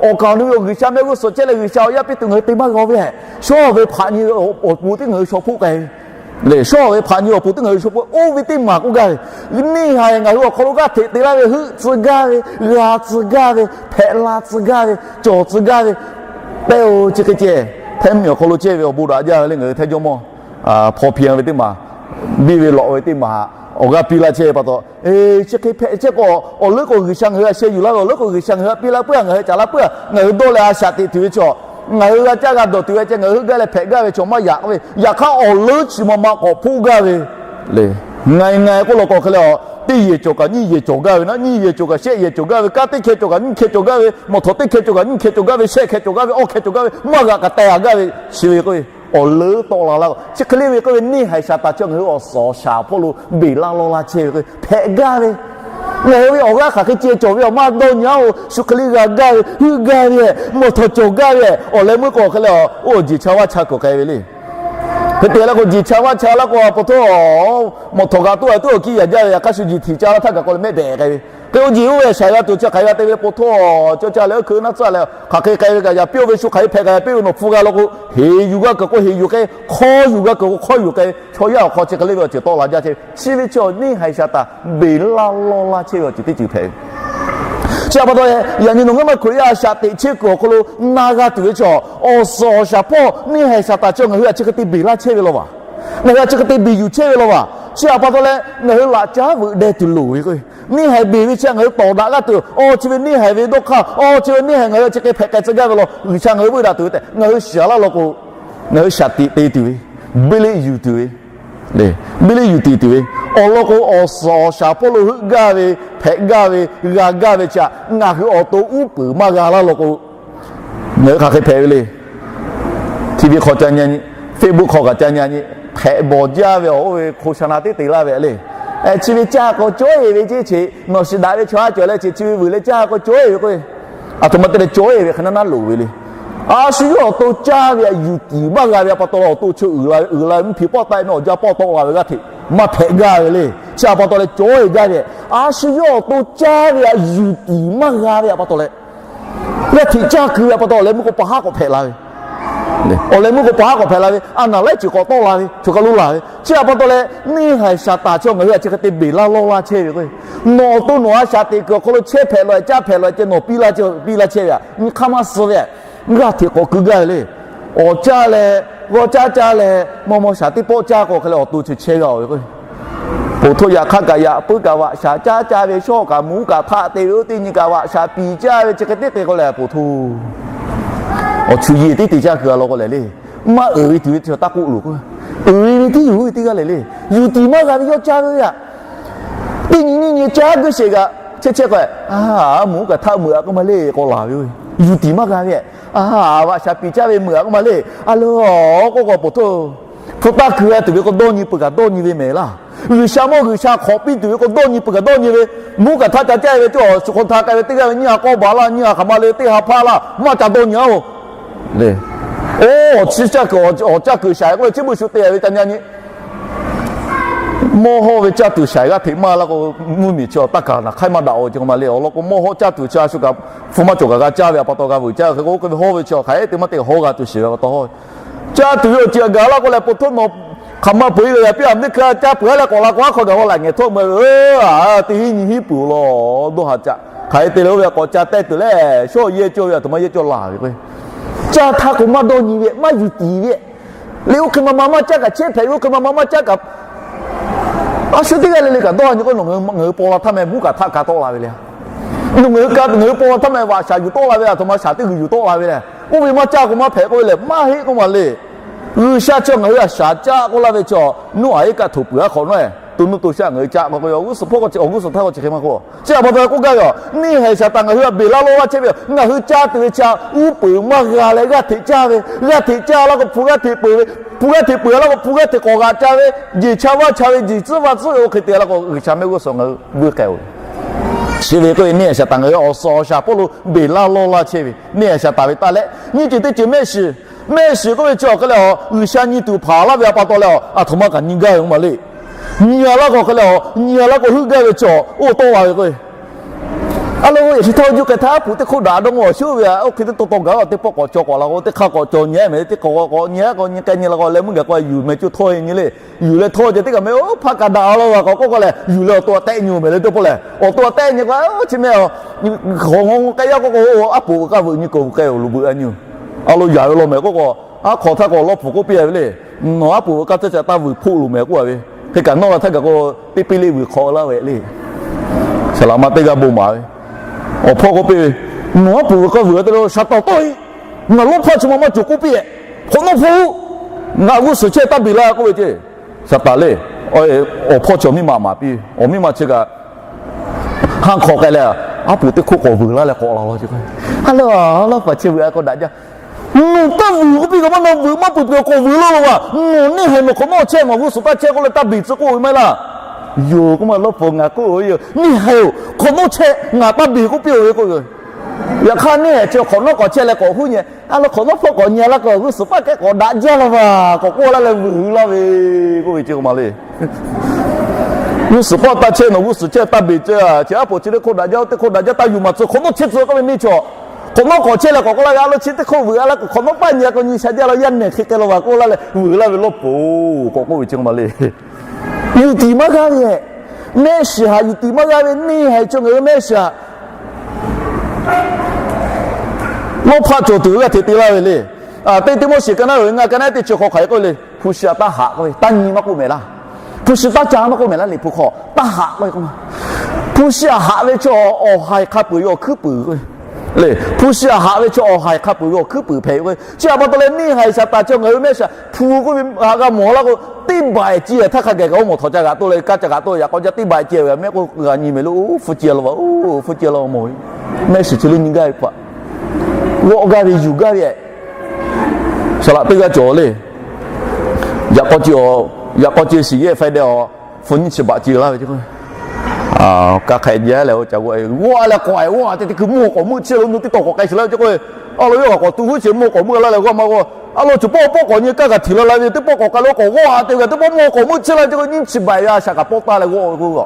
awˬ kaˍ awˬ nu ve awˬ G'uiˬsha mehˆ g'uˇ suhˍ chehˇ leh G'uiˬsha awˬ yaˇ piˇ tuˬ ngaˬ hui te maˇ g'a ve, shawˉ ve hpaꞈ nyi ve awˬ pon teˇ ngaˬ hui shaw hpoˆ k'ai ve le. Shawˉ ve hpaꞈ nyi awˬ pon teˇ ngaˬ hui shaw hpoˆ, oˇ ve teˇ maˬ k'oˆ gaˇ ve, neˇ haiˬ ngaˬ hui awˬ hk'aw lo g'aˇ hteꞈ te laˇ ve heuˆ tcuh gaˇ ve, g'a tcuh gaˇ ve, hpehꞈ la tcuh gaˇ ve, cawˬ tcuh gaˇ ve, pehˇ-oˬ chi hk'e ceh, hteˇ miˬ awˬ hk'aw lo chehˇ ve awˬ bon daꞈ jaˇ ve le ngaˬ hui hteˇ jawˇmawˇ hpaw hpi ve teˇ maˬ, biˇ ve lawꞈ ve teˇ maˬ, awˬ g'aˇ piˇ laˇ chehˇ ve pa taw, chi hk'e hpehꞈ chehˇ k'o, awˬ leuˉ k'o G'uiˬsha ngaˬ hui a sheh yuˬ laˇ ve, awˬ leuˉ k'o G'uiˬsha ngaˬ hui a piˇ laˇ puiˉ a, ngaˬ hui a caˍ laˇ puiˉ a, ngaˬ hui dawˇ leh a shaꞈ teꞈ tuˬ ve chaw, ngaˬ hui g'a caˇ g'a dawˬ tuˬ ve ceh ngaˬ hui heuˆ gaˇ leh hpehꞈ gaˇ ve chaw maˇ yaꞈ k'oˆ ve, yaꞈ hk'aˇ awˬ leuˉ chi ma ma k'awꞈ hpoˆ gaˇ ve le. Ngaˬ hui ngaˬ hui k'oˆ law k'o hk'e leh a, teˇ yehˬ cawˬ kaꞈ nyiˇ yehˬ cawˬ gaˇ ve naˉ, nyiˇ yehˬ cawˬ kaꞈ shehˆ yehˬ cawˬ gaˇ ve, kanˉ teˇ hkeh cawˬ kaꞈ nyiˇ hkeh cawˬ gaˇ ve, mawˬ htawˍ teˇ hkeh cawˬ kaꞈ nyiˇ hkeh cawˬ gaˇ ve, shehˆ hkeh cawˬ gaˇ ve, awˇ hkeh cawˬ gaˇ ve, maˇ g'a kaꞈ teh a gaˇ ve, chi ve k'oˆ ve, awˬ leuˉ tawˆ la laˇ k'o, chi hk'e le ve k'oˆ ve neˇ haiˬ Saˍtanˍ chi ngaˬ hui awˬ suhˍ awˬ shaˍ hpawˇ lo beˬ laˇ lawˇ laˇ chehˇ ve k'o hpehꞈ gaˇ ve, ngaˬ hui ve awˬ g'aˇ hk'aˬ hk'e ceh cawˬ ve awˬ maˇ dawˇ nyi-oˬ, shu hk'e le g'a gaˇ ve, heuˆ gaˇ ve, mawˬ htawˍ cawˬ gaˇ ve, awˬ leh meuˇ k'o hk'e leh a, oˇ jeˬ cha vaˇ cha kuiˬ k'ai ve le. Hk'e te leh k'o jeˬ cha vaˇ cha laˇ k'o a pa taw, mawˬ htawˍ g'a tuˉ a tuˉ awˬ kiˇ yaꞈ jaˇ ve, yaꞈ hk'aˇ shu jeˬ htiꞈ ca laˇ htaˇ kaꞈ k'aw leh mehˆ dehꞈ k'ai ve. Hk'e oˇ jeˬ oˇ ve shaˍ g'a tuˬ chi hk'aˬ hk'e g'a te ve pa taw, caw ca leh oˇ hkeu naˇ tcuhˇ leh hk'aˬ hk'e k'ai ve kaꞈ yaꞈ piˇ oˇ ve shu hk'aˬ hk'e hpehꞈ kaꞈ yaꞈ piˇ ve nawˬ hpu g'a law k'o, heˍ yuˬ g'a kuiˬ k'o heˍ yuˬ k'ai, hk'awˇ yuˬ g'a kuiˬ k'o hk'awˇ yuˬ k'ai ve, chaw yaˇ awˬ hk'aw chi hk'e le ve awˬ ceuˬ tawˆ la jaˇ chehˇ ve. Chi ve chi neˇ haiˬ Saˍtanˍ beˬ laˇ lawˇ laˇ chehˇ ve awˬ ceuˬ teˇ ceuˬ hpehꞈ ve. Chi a pa taw, yaꞈ nyi nawˬ ngaˬ maˇ Hkriꞈ yaˇ a shaꞈ teꞈ chehˇ kuiˬ awˬ hk'aw lo na g'a tuˬ ve chaw, awˬ suhˍ awˬ shaˍ hpawˇ neˇ haiˬ Saˍtanˍ chi ngaˬ hui a chi hk'e te beˬ laˇ chehˇ ve law vaˬ. Ngaˬ hui a chi hk'e te beˬ yuˬ chehˇ ve law vaˬ. Chi a pa taw leh ngaˬ hui laꞈ caˉ veuꞈ deh tuˬ loˍ ve k'o, neˇ haiˬ beˬ ve chi ngaˬ hui tawˍ daꞈ g'aˇ tuˬ, awˬ chi ve neˇ haiˬ ve dawˇ hk'aˇ, awˬ chi ve neˇ haiˬ ngaˬ hui a chi hk'e hpehꞈ k'ai tcuh gaˇ ve law, G'uiˬsha ngaˬ hui veuˆ daꞈ tuˬ ve tehꞈ ngaˬ hui shiˍ laˇ law k'o, ngaˬ hui shaꞈ teꞈ te tuˬ ve, biˇ leˆ yuˬ tuˬ ve, biˇ leˆ yuˬ tiˍ tuˬ ve, awˬ lawn k'o awˬ suhˍ awˬ shaˍ hpawˇ lo heuˆ gaˇ ve, hpehꞈ gaˇ ve, g'a gaˇ ve chi a, ngaˬ hui awˬ to uˉ peunˍ maˇ g'a laˇ law k'o, ngaˬ hui hk'aˬ hk'e hpehꞈ ve le. TV hk'aw ca nyi nyi, Facebook hk'aw kaꞈ ca nyi nyi, hpehꞈ bawˬ jaˇ ve awˬ oˇ ve hko sha na teˉ te laˇ ve le. Chi ve caˇ k'o cawˇ-e ve ceˇ, chi nawˬ shiˍ daꞈ ve chaw haˉ cawˬ leh chi chi ve vuiˬ leh caˇ k'o cawˇ-e ve k'o, aˬ htoꞈ ma te leh cawˇ-e ve hk'e naˉ naˉ loˍ ve le. A shu yawˇ awˬ to caˇ ve a yuˬ tiˍ maˇ g'a ve a pa taw awˬ to chi uiˍ la ve, uiˍ la ve mvuhˇ hpiˍ pawˆ taˆ-e meh awˬ jaˇ pawˆ tawˆ la ve g'aˇ hteꞈ maˇ hpehꞈ gaˇ ve le. Chi a pa taw leh cawˇ-e gaˇ ve, a shu yawˇ awˬ to caˇ ve a yuˬ tiˍ maˇ g'a ve a pa taw leh, g'aˇ hteꞈ caˇ kuiˬ ve a pa taw awˬ leh meuˇ k'o pa haˉ k'awꞈ hpehꞈ la ve, awˬ leh meuˇ k'o pa haˉ k'awꞈ hpehꞈ la ve, a naˍ laiˉ ceuˬ k'awꞈ tawˆ la ve, choˬ kaˬ lo laˬ ve. Chi a pa taw leh neˇ haiˬ Saˍtanˍ chi ngaˬ hui a chi hk'e te beˬ laˇ lawˇ laˇ chehˇ ve k'o, nawˬ awˬ to nawˬ a shaꞈ teꞈ kuiˬ awˬ hk'aw lo chehˇ hpehꞈ law-e, caˇ hpehꞈ law-e ceh nawˬ piˇ laˇ chehˇ ve, nyi hk'aˇ maˇ suh ve, g'aˇ hteꞈ k'awꞈ keu gaˇ ve le. Awˬ caˇ leh, g'awˇ caˇ caˇ leh, maw maw shaˍ teˇ pawˆ caˇ k'o hk'e leh awˬ to chi chehˇ g'a-oˬ ve k'o, poˬ htoˇ yaꞈ hk'aˇ kaꞈ yaꞈ puiˉ kaꞈ vaꞈ shaˍ caˇ caˇ ve, shawˉ kaꞈ mvuhˇ kaꞈ htaˆ te ve, oˇ teˇ nyi kaꞈ vaꞈ shaˍ piˍ caˇ ve, chi hk'e teˇ te k'o leh poˬ htoˇ awˬ chu yeˬ teˇ te caˇ kuiˬ a law k'o lehˬ le, maˇ uiˍ ve tuˬ ve chi taˇ k'oˆ loˬ k'o, uiˍ ve ve tiˉ yuˬ ve teˇ g'aˇ lehˬ le, yuˬ tiˍ maˇ g'a ve yawˇ caˇ ve a. Teˇ nyi nyiˇ nyi caˇ geuˇ sheˍ kaꞈ chehˇ chehˇ k'o, a, mvuhˇ kaꞈ htaˆ meuꞈ a k'oˆ ma le k'aw laˬ ve, yuˬ tiˍ maˇ g'a ve, a, vaꞈ shaˍ piˍ caˇ ve meuꞈ a k'oˆ ma le, a le, k'oˆ k'o poˬ htoˇ hpu taˇ kuiˬ a tuˬ ve k'o dawˇ nyi peuˬ kaꞈ dawˇ nyi ve mehˍ laˇ. G'uiˬsha mawˇ G'uiˬsha hk'awꞈ piˇ tuˬ ve k'o dawˇ nyi peuˬ kaꞈ dawˇ nyi ve, mvuhˇ kaꞈ htaˆ ca caˇ ve cawˬ, shu hk'aw htaꞈ k'ai ve teˇ g'aˇ ve nyiˇ ha k'awˇ baˬ laˇ, nyiˇ ha hk'aˬ ma le teˇ ha hpaˇ laˇ, maˇ ca dawˇ nyi a-oˬ. Oˇ chi caˇ kuiˬ, awˬ caˇ kuiˬ shaiˍ k'oˆ ve chi beuꞈ shu te ve ca nyi nyi. Mawˇ hawˇ ve caˇ tuˬ shaiˍ g'aˇ hteꞈ maˇ laˇ k'o, mvuhˇmiˬ chi taˇ kaˍ naˍ hk'aiˉ maˇ daꞈ-oˬ ce k'o ma le. Awˬ lawn k'o mawˇ hawˇ caˇ tuˬ chi a shu kaꞈ hpu maˇ cawˬ kaꞈ g'a caˇ ve a pa taw g'a vuiˬ caˇ ve hk'e k'o, oˇ hk'e ve hawˇ ve chi hk'aˬ hk'e te maˇ te hawˇ g'a tuˬ shiˍ ve pa taw hawˇ ve. Caˇ tuˬ ve awˬ ceuˬ a gaˬ laˇ k'o leh poˬ htoˇ nawˬ hk'aˬ ma peuˬ-e ve yaꞈ piˇ a mvuhˇ hkui a caˇ peuˬ a leh k'awꞈ la k'o aˉ hk'aw gaˬ k'o laꞈ ngehˬ htawˇ meuꞈ ve, a, teˇ hinˉ nyi hinˉ peuˬ-oˬ law, dawˇ haˍ caꞈ. Hk'aˬ hk'e te leh oˇ ve k'awꞈ ca tehˇ tuˬ leh, shawˉ yehˇ cawˇ ve a htoꞈ ma yehˇ cawˇ laˬ ve k'o, caˇ htaˇ k'o maˇ dawˇ nyi ve, maˇ yuˬ tiˍ ve, le oˇ hk'e ma ma maˇ caˇ kaꞈ chehˇ hpehꞈ ve, oˇ hk'e ma ma maˇ caˇ kaꞈ, a shu teˇ g'aˇ le le kaꞈ dawˇ nyi k'o, nawˬ ngaˬ hui paw la htaˇ meh mvuhˇ kaꞈ htaˆ ka tawˆ la ve le. Nawˬ ngaˬ hui ka ngaˬ hui paw la htaˇ meh vaꞈ shaˍ yuˬ tawˆ la ve, a htoꞈ ma shaˍ teˇ g'uiˬ yuˬ tawˆ la ve lehˬ, oˇ ve maˇ caˇ k'o maˇ hpehꞈ k'oˆ ve lehˬ, maˇ heˆ k'oˆ ma le. G'uiˬsha chi ngaˬ hui a shaˍ caˇ k'oˆ laˇ ve chi, Noˉaꞈ iˉ kaˆ htoꞈ peuˬ aˉ hk'awꞈ nawˉ-e, to nuˇ to shaˆ ngaˬ hui caˇ k'o k'o, awˬ g'uˇ suhˍ hpawˇ k'o chi awˬ g'uˇ suhˍ htaˇ k'o chi hk'e maˇ k'oˆ. Chi a pa taw k'oˆ gaˇ ve, neˇ haiˬ Saˍtanˍ ngaˬ hui a beˬ laˇ lawˇ laˇ chehˇ ve, ngaˬ hui caˇ tuˬ ve chi a uˉ peunˍ maˇ g'a leh g'aˇ hteꞈ caˇ ve, g'aˇ hteꞈ caˇ laˇ k'o hpu g'aˇ hteꞈ peuˬ ve, hpu g'aˇ hteꞈ peuˬ laˇ k'o hpu g'aˇ hteꞈ k'awꞈ g'aꞈ ca ve, jeˬ cha vaˇ cha ve, jeˬ tcuhˉ vaˇ tcuhˉ ve oˇ hk'e te laˇ k'o, G'uiˬsha mehˆ g'uˇ suhˍ ngaˬ hui vuiˇ k'ai-oˬ. Chi ve k'oˆ ve neˇ haiˬ Saˍtanˍ ngaˬ hui awˬ suhˍ awˬ shaˍ hpawˇ lo beˬ laˇ lawˇ laˇ chehˇ ve neˇ haiˬ Saˍtanˍ ve taˇ leh, nyiˇ ceuˬ teˇ ceuˬ mehˆ shiˍ. Mehˆ shiˍ k'oˆ ve chi awˬ hk'e leh, G'uiˬsha nyi tuˬ hpanˍ laˇ ve a pa taw leh, a htoꞈ ma kaꞈ nyi gaˇ ve k'oˆ ma le. Nyi a laˇ k'o hk'e leh, nyi a laˇ k'o heuˆ gaˇ ve chi awˬ oˇ tawˆ la ve k'o, a lo yaꞈ shi htaˇ juˇ k'ai htaˇ, aˉ puˍ teˇ hk'oˆ daꞈ dawˇ mawˬ shuˉ ve a, oˇ hk'e teˇ taw taw gaˬ a, teˇ pawˆ k'awꞈ caw k'awꞈ la k'o, teˇ hk'aˇ k'awꞈ caw nyi mehˍ le, teˇ k'awꞈ k'awꞈ nyi a k'o, nyi k'ai nyi la k'o, leh meuˇ gaˬ k'o yuˬ mehˍ cuˇ htawˇ e nyi le. Yuˬ leh htawˇ ceh teˇ kaꞈ meh oˇ hpaˇ kaꞈ daꞈ a laˇ va k'awꞈ k'oˆ k'o leh, yuˬ leh awˬ to a tehˆ nyi mehˍ le teˇ pawˆ lehˬ, awˬ to a tehˆ nyi k'o, chi meh a, hk'awꞈ ngaw ngaw k'ai yaˇ k'oˆ k'o, aˉ puˍ veuꞈ k'aˇ veuꞈ nyi k'o, veuꞈ k'ai awˬ lo veuꞈ a nyi. A lo yaꞈ ve law mehˍ k'oˆ k'o, aˉ hk'aw htaˇ k'o lawˇ pfuhˍ k'oˆ piˇ a ve le. Nawˬ aˉ puˍ veuꞈ k'aˇ teˇ ca taˇ vuiˬ hpoˆ loˬ mehˍ k'oˆ a ve. Hk'e kaꞈ nawˇ la htaˇ gaˬ k'o, teˇ piˇ leˇ vuiˬ hk'aw laˇ ve le. Saˍlaˍ ma teˇ g'aˇ bon maˍ ve, awˬ hpawˇ k'oˆ piˇ ve, Nawˬ aˉ puˍ veuꞈ k'aˇ vuiˬ a te lo shaˍ taˍ tawˆ e. Ngaˬ lawˇ hpaˇ chi ma maˇ cawˬ k'oˆ piˇ e. Hk'awꞈ nawˉ hpawˇ-oˬ, ngaˬ g'uˇ suhˍ chehˇ taˇ beˬ laˇ k'oˆ ve ceˇ. Shaˍtanˍ le, awˬ hpawˇ chi awˬ miˇ ma maˍ piˇ ve, awˬ miˇ ma chi kaꞈ haˆ hk'awꞈ k'ai leh, aˉ puˍ teˇ hk'oˆ k'awꞈ vuiˬ laˇ leh k'awꞈ la law ce k'o, a le, lawˇ hpaˍ chi vuiˬ a k'awꞈ daꞈ jaˇ. Nawˬ taˇ vuiˬ k'oˆ piˇ kaꞈ maˇ, nawˬ vuiˬ maˇ peuˬ peuˬ k'awꞈ vuiˬ laˇ lo va. Nawˬ neˇ haiˬ nawˬ hk'awꞈ nawˉ chehˇ, nawˬ g'uˇ suhˍ taˇ chehˇ k'oˆ leh taˇ beˬ tcuh k'oˆ ve maˇ heˆ laˇ. Yoˬ k'oˆ ma, lawˇ pfuhˍ ngaˬ k'oˆ ve yoˬ. Neˇ haiˬ-oˬ, hk'awꞈ nawˉ chehˇ, ngaˬ taˇ beˬ k'oˆ piˇ-oˬ ve k'oˆ ve. Yaꞈ hk'aˇ neˇ haiˬ chi hk'awꞈ nawˉ k'awꞈ chehˇ leh k'awꞈ huˉ nyi, a lo hk'awꞈ nawˉ hpawˇ k'awꞈ nyi a laˇ k'o, g'uˇ suhˍ paˆ k'awꞈ daꞈ jaˇ la va, k'awꞈ k'oˆ laˇ leh vuiˬ hui laˇ ve k'oˆ ve ce k'o ma le. G'uˇ suhˍ paˆ taˇ chehˇ, nawˬ g'uˇ suhˍ chehˇ taˇ beˬ ceh, chi aˉ puˍ chi teˇ hk'oˆ daꞈ jaˇ, oˇ teˇ hk'oˆ daꞈ jaˇ, taˇ yuˬ maˬ tcuh hk'awꞈ nawˉ chehˇ tcuh k'oˆ ve neˇ chaw, hk'awꞈ nawˉ k'awꞈ chehˇ leh k'awꞈ k'oˆ laˇ ve, a lo chi teˇ hk'oˆ vuiˬ a laˇ k'o, hk'awꞈ nawˉ paˆ nyi a k'o nyi sha jaˇ la, yaˇ nehˬ hk'e k'ai la va k'oˆ laˇ leh vuiˬ laˇ ve lawˇ pfuhˍ-oˬ, k'awꞈ k'oˆ ve ce k'o ma le. Yuˬ tiˍ maˇ g'aˇ ve, mehˆ shiˍ haꞈ yuˬ tiˍ maˇ g'aˇ ve, neˇ haiˬ chi ngaˬ hui mehˆ shiˍ haꞈ lawˇ hpaˆ cawˬ tuˬ ve g'aˇ hteꞈ te laˇ ve le. Teˇ Tiˆmoˉseˍ ka naˉ uiˍ ve ngaˇ ka naˉ teˇ chi hk'aw hk'aˬ hk'e k'oˆ ve le, hpu shi a taˇ haꞈ k'oˆ ve, taˇ nyi maˇ k'oˆ mehˍ laˇ. Hpu shi taˇ ca maˇ k'oˆ mehˍ laˇ, Liꞈ hpu hk'aw taˇ haꞈ k'oˆ ve k'o ma. Hpu shi a haꞈ ve chi awˬ haiˬ hk'a peuˬ ve awˬ hkuiˉ puiˍ k'o le. Hpu shi a haꞈ ve chi awˬ haiˬ hk'a peuˬ ve awˬ hkuiˉ puiˍ hpehꞈ ve k'o, chi a pa taw leh neˇ haiˬ Saˍtanˍ chi ngaˬ hui mehˆ shiˍ hpu k'oˆ ve haꞈ g'a mawˬ laˇ k'o, teˇ baiˬ ci htaˇ hk'a gaˬ kaꞈ oˇ mawˬ htawꞈ ca g'aꞈ toˆ leh, kaˇ ca g'aꞈ toˆ leh, yaꞈ k'aw jaˇ teˇ baiˬ ci ve mehˆ k'oˆ g'a nyi mehˍ lo, oˇ hpu ci la va, oˇ hpu ci la va mawˬ ve. Mehˆ shiˍ chi lo nyi gaˇ ve pa, g'awˆ gaˇ ve yuˬ gaˇ ve, saˍ laꞈ teˇ g'aˇ cawˬ le. Yaꞈ k'aw ce, yaꞈ k'aw ce shiˍ yehˇ faiˇ deh awˬ hpu nyiˇ chi baꞈ ce laˇ ve ce k'o, ka hk'e jaˇ leh, ca g'awˆ g'awˆ leh k'awꞈ g'awˆ te teˇ hkui mvuhˇ k'awꞈ meuˆ chehˇ lo nu teˇ tawˬ k'awꞈ k'ai shiˍ laˇ ve ce k'o, a lo yawˇ k'awꞈ tu vuiˇ chi mvuhˇ k'awꞈ meuˆ laˇ leh g'awˆ maˇ g'awˆ. A lo chi pawˆ pawˆ k'awꞈ nyi kaˇ g'a htiꞈ la la ve teˇ pawˆ k'awꞈ k'ai lo k'awꞈ g'awˆ a te g'a teˇ pawˆ mvuhˇ k'awꞈ meuˆ chehˇ la ce k'o, nyiˇ chi baꞈ ve a shaꞈ kaꞈ pawˆ taˇ leh g'awˆ ve k'o,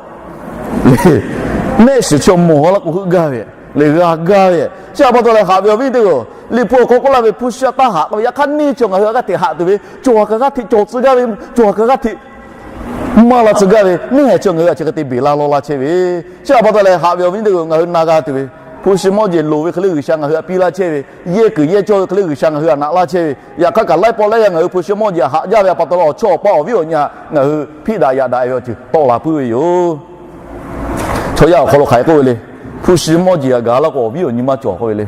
mehˆ shiˍ chi mawˬ laˇ k'o heuˆ gaˇ ve, lehˬ g'a gaˇ ve. Chi a pa taw leh haꞈ ve awˬ viˉ teˇ g'aˇ, Liꞈ hpu awˬ hk'aw k'oˆ laˇ ve hpu shi a taˇ haꞈ k'oˆ ve, yaꞈ hk'aˇ neˇ chi ngaˬ hui a g'aˇ hteꞈ haꞈ tuˬ ve, cawˬ kaꞈ g'aˇ hteꞈ cawˬ tcuh gaˇ ve, cawˬ kaꞈ g'aˇ hteꞈ maˇ la tcuh gaˇ ve, neˇ haiˬ chi ngaˬ hui a chi hk'e te beˬ laˇ lawˇ laˇ chehˇ ve. Chi a pa taw leh haꞈ ve awˬ viˉ teˇ g'aˇ, ngaˬ hui na g'a tuˬ ve, hpu shi mawˇ jeˬ loˍ ve hk'e le G'uiˬsha ngaˬ hui htaꞈ piˇ laˇ chehˇ ve, yehˇ kuiˬ yehˇ cawˇ ve hk'e le G'uiˬsha ngaˬ hui htaꞈ naꞈ laˇ chehˇ ve, yaꞈ hk'aˇ kaꞈ laiˉ pawˆ laiˉ yaˇ ngaˬ hui hpu shi mawˇ jeˬ htaꞈ haꞈ jaˇ ve a pa taw leh awˬ chawˇ awˬ paˇ awˬ viˉ awˬ nyi htaꞈ ngaˬ hui hpiˆ daꞈ yaꞈ daꞈ ve awˬ ceuˬ tawˆ la puiˉ ve yoˬ. Chaw yaˇ awˬ hk'aw lo hk'aˬ hk'e k'oˆ ve le. Hpu shi mawˇ jeˬ htaꞈ gaˬ laˇ k'o awˬ viˉ awˬ nyi maˇ cawˬ k'oˆ ve le.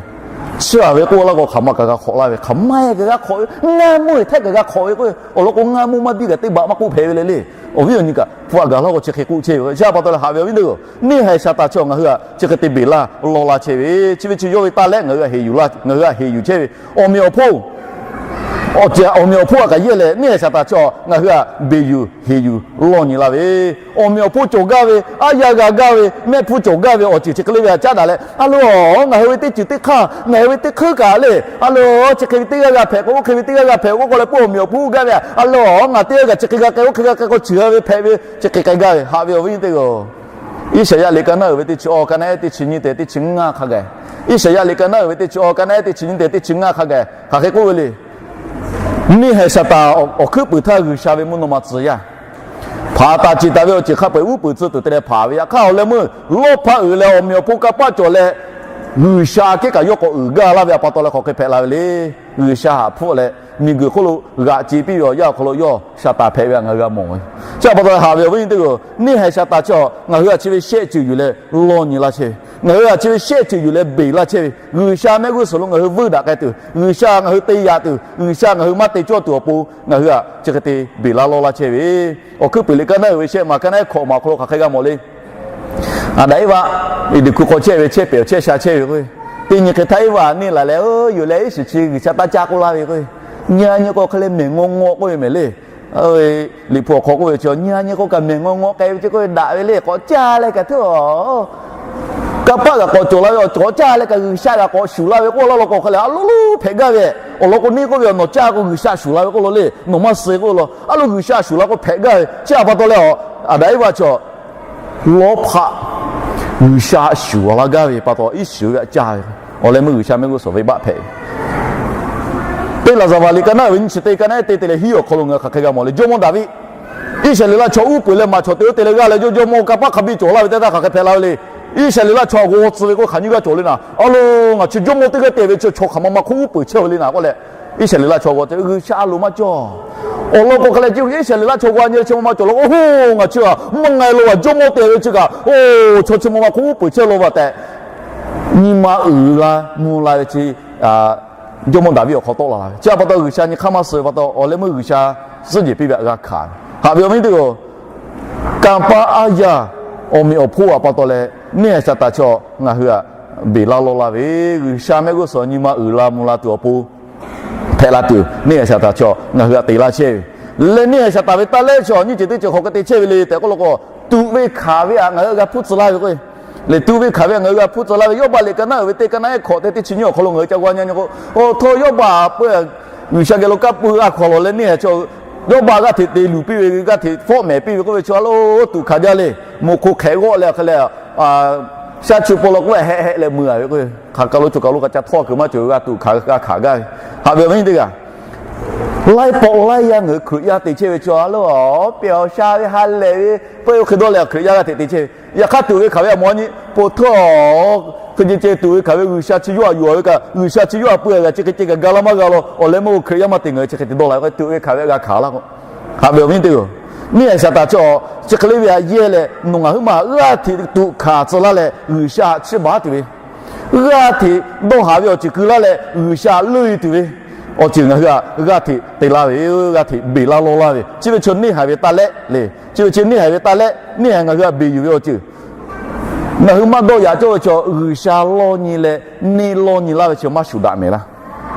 Chi a ve k'oˆ laˇ k'o hk'aˬ ma kaꞈ g'a hk'awꞈ laˇ ve, hk'aˬ ma kaꞈ g'a hk'awꞈ ve, ngaˇ mawˇ htaˇ kaꞈ g'a hk'awꞈ ve k'o, awˬ lawn k'o ngaˇ mawˇ maˇ biˇ kaꞈ teˇ baꞈ maˇ k'oˆ hpehꞈ ve le le. Awˬ viˉ awˬ nyi kaꞈ hpu a gaˬ laˇ k'o chi hk'e k'oˆ chehˇ ve. Chi a pa taw leh haꞈ ve awˬ viˉ teˇ g'aˇ, neˇ haiˬ Saˍtanˍ chi ngaˬ hui htaꞈ chi hk'e te beˬ laˇ lawˇ laˇ chehˇ ve, chi ve chi yawˇ ve taˇ lehˉ ngaˬ hui htaꞈ heˍ yuˬ laˇ, ngaˬ hui htaꞈ heˍ yuˬ chehˇ ve. Awˬ meꞈ awˬ hponˇ, awˬ ceuˬ awˬ meꞈ awˬ hponˇ a kaꞈ yehˇ leh neˇ haiˬ Saˍtanˍ chi ngaˬ hui htaꞈ beˬ yuˬ heˍ yuˬ lawˇ nyi laˇ ve, awˬ meꞈ awˬ hponˇ cawˬ gaˇ ve, aˉ yaˇ g'a gaˇ ve, mehˆ hpfuhˇ cawˬ gaˇ ve awˬ ceuˬ chi hk'e le ve a caˉ daꞈ leh, a lo, ngaˬ hui ve teˇ ceuˬ teˇ hk'aˇ, ngaˬ hui ve teˇ hk'euˉ kaꞈ le, a lo, chi hk'e ve teˇ g'aˇ g'a hpehꞈ k'o, oˇ hk'e ve teˇ g'aˇ g'a hpehꞈ k'o, k'oˆ k'o leh pawˆ awˬ meꞈ awˬ hponˇ g'aˇ ve, a lo, ngaˬ teˇ g'aˇ kaꞈ chi hk'e g'a k'ai, oˇ hk'e g'a k'ai k'o, chi g'a ve hpehꞈ ve, chi hk'e k'ai gaˇ ve, haꞈ ve awˬ viˉ teˇ g'aˇ. Iˉsaˍyaˆ liꞈ ka naˉ uiˍ ve teˇ chi awˬ, ka naˉ ehˉ teˇ chi nyiˇ tehꞈ teˇ chi ngaˇ hk'a gaˬ. Iˉsaˍyaˆ liꞈ ka naˉ uiˍ ve teˇ chi awˬ, ka naˉ ehˉ teˇ chi nyiˇ tehꞈ teˇ chi ngaˇ hk'a gaˬ hk'aˬ hk'e k'oˆ ve le. Neˇ haiˬ Saˍtanˍ awˬ hkuiˉ puiˍ htaˇ G'uiˬsha ve mvuhˇ naw ma tcuh yaˇ, hpanˍ taˍ ceˬ taˍ ve awˬ ceuˬ hk'a peu-eˬ uˉ peunˍ tcuh tuˬ te leh hpanˍ ve, yaꞈ hk'aˇ awˬ leh meuˇ lawˇ hpaˇ uiˍ leh awˬ meꞈ awˬ hponˇ kanˇ paˆ cawˬ leh, G'uiˬsha kehˉ kaꞈ yawˇ k'awꞈ uiˍ gaˇ laˇ ve a pa taw leh hk'aˬ hk'e hpehꞈ la ve le. G'uiˬsha haꞈ hpfuhˆ leh miˬguiˬ hk'oˆ lo g'aꞈ ce piˇ ve awˬ yanˇ awˬ hk'aw lo yawˇ Saˍtanˍ hpehꞈ ve htaꞈ ngaˬ hui g'a mawˬ ve. Chi a pa taw leh haꞈ ve awˬ viˉ nyi teˇ g'aˇ, neˇ haiˬ Saˍtanˍ chi ngaˬ hui htaꞈ chi ve shehˆ ceuˬ yuˬ leh lawˇ nyi laˇ chehˇ ve, ngaˬ hui htaꞈ chi ve shehˆ ceuˬ yuˬ leh beˬ laˇ chehˇ ve, G'uiˬsha mehˆ g'uˇ suhˍ lo ngaˬ hui vuiˇ daꞈ k'ai tuˬ, G'uiˬsha ngaˬ hui te yaꞈ tuˬ, G'uiˬsha ngaˬ hui maˇ te cawˇ tuˬ awˬ pon ngaˬ hui htaꞈ chi hk'e te beˬ laˇ lawˇ laˇ chehˇ ve, Awˬ hkuiˉ puiˍ liꞈ ka naˉ uiˍ ve shehˆ ma ka naˉ ehˉ hkawꞈ ma awˬ hk'aw lo hk'aˬ hk'e g'a mawˬ le. Aˍdanˍ Eˇvaꞈ Eˍdenˍ hkuiˇ hk'aw chehˇ ve chehˇ pehˍ awˬ chehˇ sha chehˇ ve k'o, teˇ nyi hk'e htaˇ Eˇvaꞈ neˇ laˬ leh, oˇ yoˬ leh iˉ shiˍ chi G'uiˬsha taˇ caˇ k'oˆ laˇ ve k'o, nyi a nyi k'o hk'e leh mehˬ ngaw ngaw k'oˆ ve mehˍ le. Liꞈ hpu awˬ hk'aw k'oˆ ve chi nyi a nyi k'o kaꞈ mehˬ ngaw ngaw k'ai ve ce k'oˆ ve daꞈ ve le, k'awꞈ caˇ leh kaꞈ hteˇ a Kanˇ paˆ g'a k'awꞈ cawˬ la ve awˬ cawˬ caˇ leh kaꞈ G'uiˬsha g'a k'awꞈ shuˍ la ve k'oˆ laˇ law k'o, hk'a leh a loˉ loˉ hpehꞈ gaˇ ve. Awˬ lawn k'o neˇ k'oˆ ve, nawˬ caˇ k'o G'uiˬsha shuˍ la ve k'oˆ law le, nawˬ maˇ suh k'oˆ law. A loˉ G'uiˬsha shuˍ la k'o hpehꞈ gaˇ ve. Chi htaꞈ pa taw leh, Aˍdanˍ Eˇvaꞈ chaw lawˇ hpaˆ G'uiˬsha shuˍ la gaˇ ve pa taw, iˉ shiˍ ve htaꞈ caˇ ve. Awˬ leh meuˇ G'uiˬsha mehˆ g'uˇ suhˍ venˇbaˆ hpehꞈ ve. Teˇ Laˍzaˍvaˍ liꞈ ka naˉ ve nyiˇ chi teˇ ka naˉ te te leh hiˉ awˬ hk'aw lo ngaˬ hui hk'aˬ hk'e g'a mawˬ le. Jawˇmawˇ Daˍviˆ, Iˉsaˍreˍlaˆ chaw uˉ peunˍ leh maˍ chaw te oˇ te leh g'aˇ leh, jawˇmawˇ kanˇ paˆ hk'a biˇ cawˬ laˇ ve teˇ htaˇ hk'aˬ hk'e hpehꞈ la ve le. Iˉsaˍreˍlaˆ chaw g'aw tcuh ve k'oˆ hk'aˬ nyiˇ g'aˇ cawˬ le naˍ. A loˉ, ngaˬ chi jawˇmawˇ teˇ g'aˇ te ve chi chaw hk'aˬ ma ma hk'oˆ uˉ peunˍ chehˇ ve le naˍ k'oˆ leh, Iˉsaˍreˍlaˆ chaw g'aw tcuh, G'uiˬsha a loˍ maˇ cawˬ. Awˬ lawn k'o hk'a leh Iˉsaˍreˍlaˆ chaw g'aw nyi leh chi ma ma cawˬ law k'o, oˇ, ngaˬ chi a maˇ nga lo a jawˇmawˇ te ve chi kaꞈ, oˇ, chaw chi ma ma hk'oˆ uˉ peunˍ chehˇ law va tehꞈ nyi ma uiˍ la mvuh la ve chi jawˇmawˇ Daˍviˆ awˬ hk'aw tawˆ la ve. Chi htaꞈ pa taw G'uiˬsha nyi hk'aˇ maˇ suh ve pa taw, awˬ leh meuˇ G'uiˬsha suhˉ jehˬ piˇ ve htaꞈ g'a hkanˍ ve. Haꞈ ve awˬ viˉ teˇ g'aˇ, kanˇ paˆ aˉ yaˇ awˬ meꞈ awˬ hponˇ htaꞈ pa taw leh, neˇ haiˬ Saˍtanˍ chaw ngaˬ hui htaꞈ beˬ laˇ lawˇ laˇ ve, G'uiˬsha mehˆ g'uˇ suhˍ nyi ma uiˍ la mvuh la tuˬ awˬ pon hpehꞈ la tuˬ, neˇ haiˬ Saˍtanˍ chaw ngaˬ hui htaꞈ te laˇ chehˇ ve. Leh neˇ haiˬ Saˍtanˍ ve taˇ lehˆ chaw nyiˇ ceuˬ teˇ ceuˬ hk'aˬ hk'e te chehˇ ve le tehꞈ k'oˆ law k'o, tuꞈ ve hkanˍ ve htaꞈ ngaˬ hui g'a hpuˇ tcuh laˇ ve k'o, leh tuꞈ ve hkanˍ ve htaꞈ ngaˬ hui g'a hpuˇ tcuh laˇ ve. Yawˇbaˆ liꞈ ka naˉ uiˍ ve teˇ ka naˉ ehˉ hkawꞈ te teˇ chi nyiˇ awˬ hk'aw lo ngaˬ hui ca g'a nyi nyi k'o, awˬ htawˇ Yawˇbaˆ peuˬ G'uiˬsha geh lo kanˇ paˆ g'a hkanˍ lawˬ leh neˇ haiˬ chaw, Yawˇbaˆ g'aˇ hteꞈ te luˬ piˇ ve, g'aˇ hteꞈ fawˆ mehˍ piˇ ve k'oˆ ve chi a loˉ tuꞈ hkanˍ jaˇ le. Moꞈ hk'o hk'ehꞈ g'awˆ leh hk'e leh, shaˉ chu paw law k'oˆ hehˆ hehˆ leh mui a ve k'o, hk'aˬ kaˬ lo chaw kaˬ lo k'aꞈ ca htawˇ kuiˬ maˇ cawˬ ve g'a tuꞈ hkanˍ g'a hkanˍ gaˇ ve. Haꞈ ve awˬ viˉ teˇ g'aˇ, laiˉ pawˆ laiˉ yaˇ ngaˬ hui Hkriꞈ yaˇ te chehˇ ve chi a loˉ, pehˬ awˬ sha ve ha lehˬ ve peuˬ oˇ hk'e dawˇ leh Hkriꞈ yaˇ g'aˇ hteꞈ te chehˇ ve. Yaꞈ hk'aˇ tuꞈ ve hkanˍ ve a mawˬ a nyi po htawˇ, hk'e ceh ceh tuꞈ ve hkanˍ ve G'uiˬsha chi yawˇ htaꞈ yuˬ a ve kaꞈ, G'uiˬsha chi yawˇ htaꞈ peu a g'a chi hk'e ceh kaꞈ ga laˇ maˇ g'a law. Awˬ leh meuˇ Hkriꞈ yaˇ maˇ te ngaˬ hui chi hk'e te dawˇ la ve k'o, tuꞈ ve hkanˍ ve g'a hkanˍ laˇ k'o. Haꞈ ve awˬ viˉ teˇ g'aˇ, neˇ haiˬ Saˍtanˍ chaw chi hk'e le ve htaꞈ yehˇ leh nawˬ ngaˬ huiˉ ma g'aˇ hteꞈ tuꞈ hkanˍ tcuh laˇ leh G'uiˬsha htaꞈ chiˇ baˬ tuˬ ve, g'aˇ hteꞈ dawˇ haˍ ve awˬ ceuˬ keu laˇ leh G'uiˬsha leuˆ e tuˬ ve awˬ ceuˬ ngaˬ hui htaꞈ g'aˇ hteꞈ te laˇ ve, g'aˇ hteꞈ beˬ laˇ lawˇ laˇ ve. Chi ve chaw neˇ haiˬ ve taˇ lehˆ le. Chi ve chi neˇ haiˬ ve taˇ lehˆ, neˇ haiˬ ngaˬ hui htaꞈ beˬ yuˬ ve awˬ ceuˬ ngaˬ hui maˇ dawˇ yaꞈ cawˇ ve chaw, G'uiˬsha lawˇ nyi leh neˇ lawˇ nyi laˇ ve chi maˇ shuˍ daꞈ mehˍ laˇ.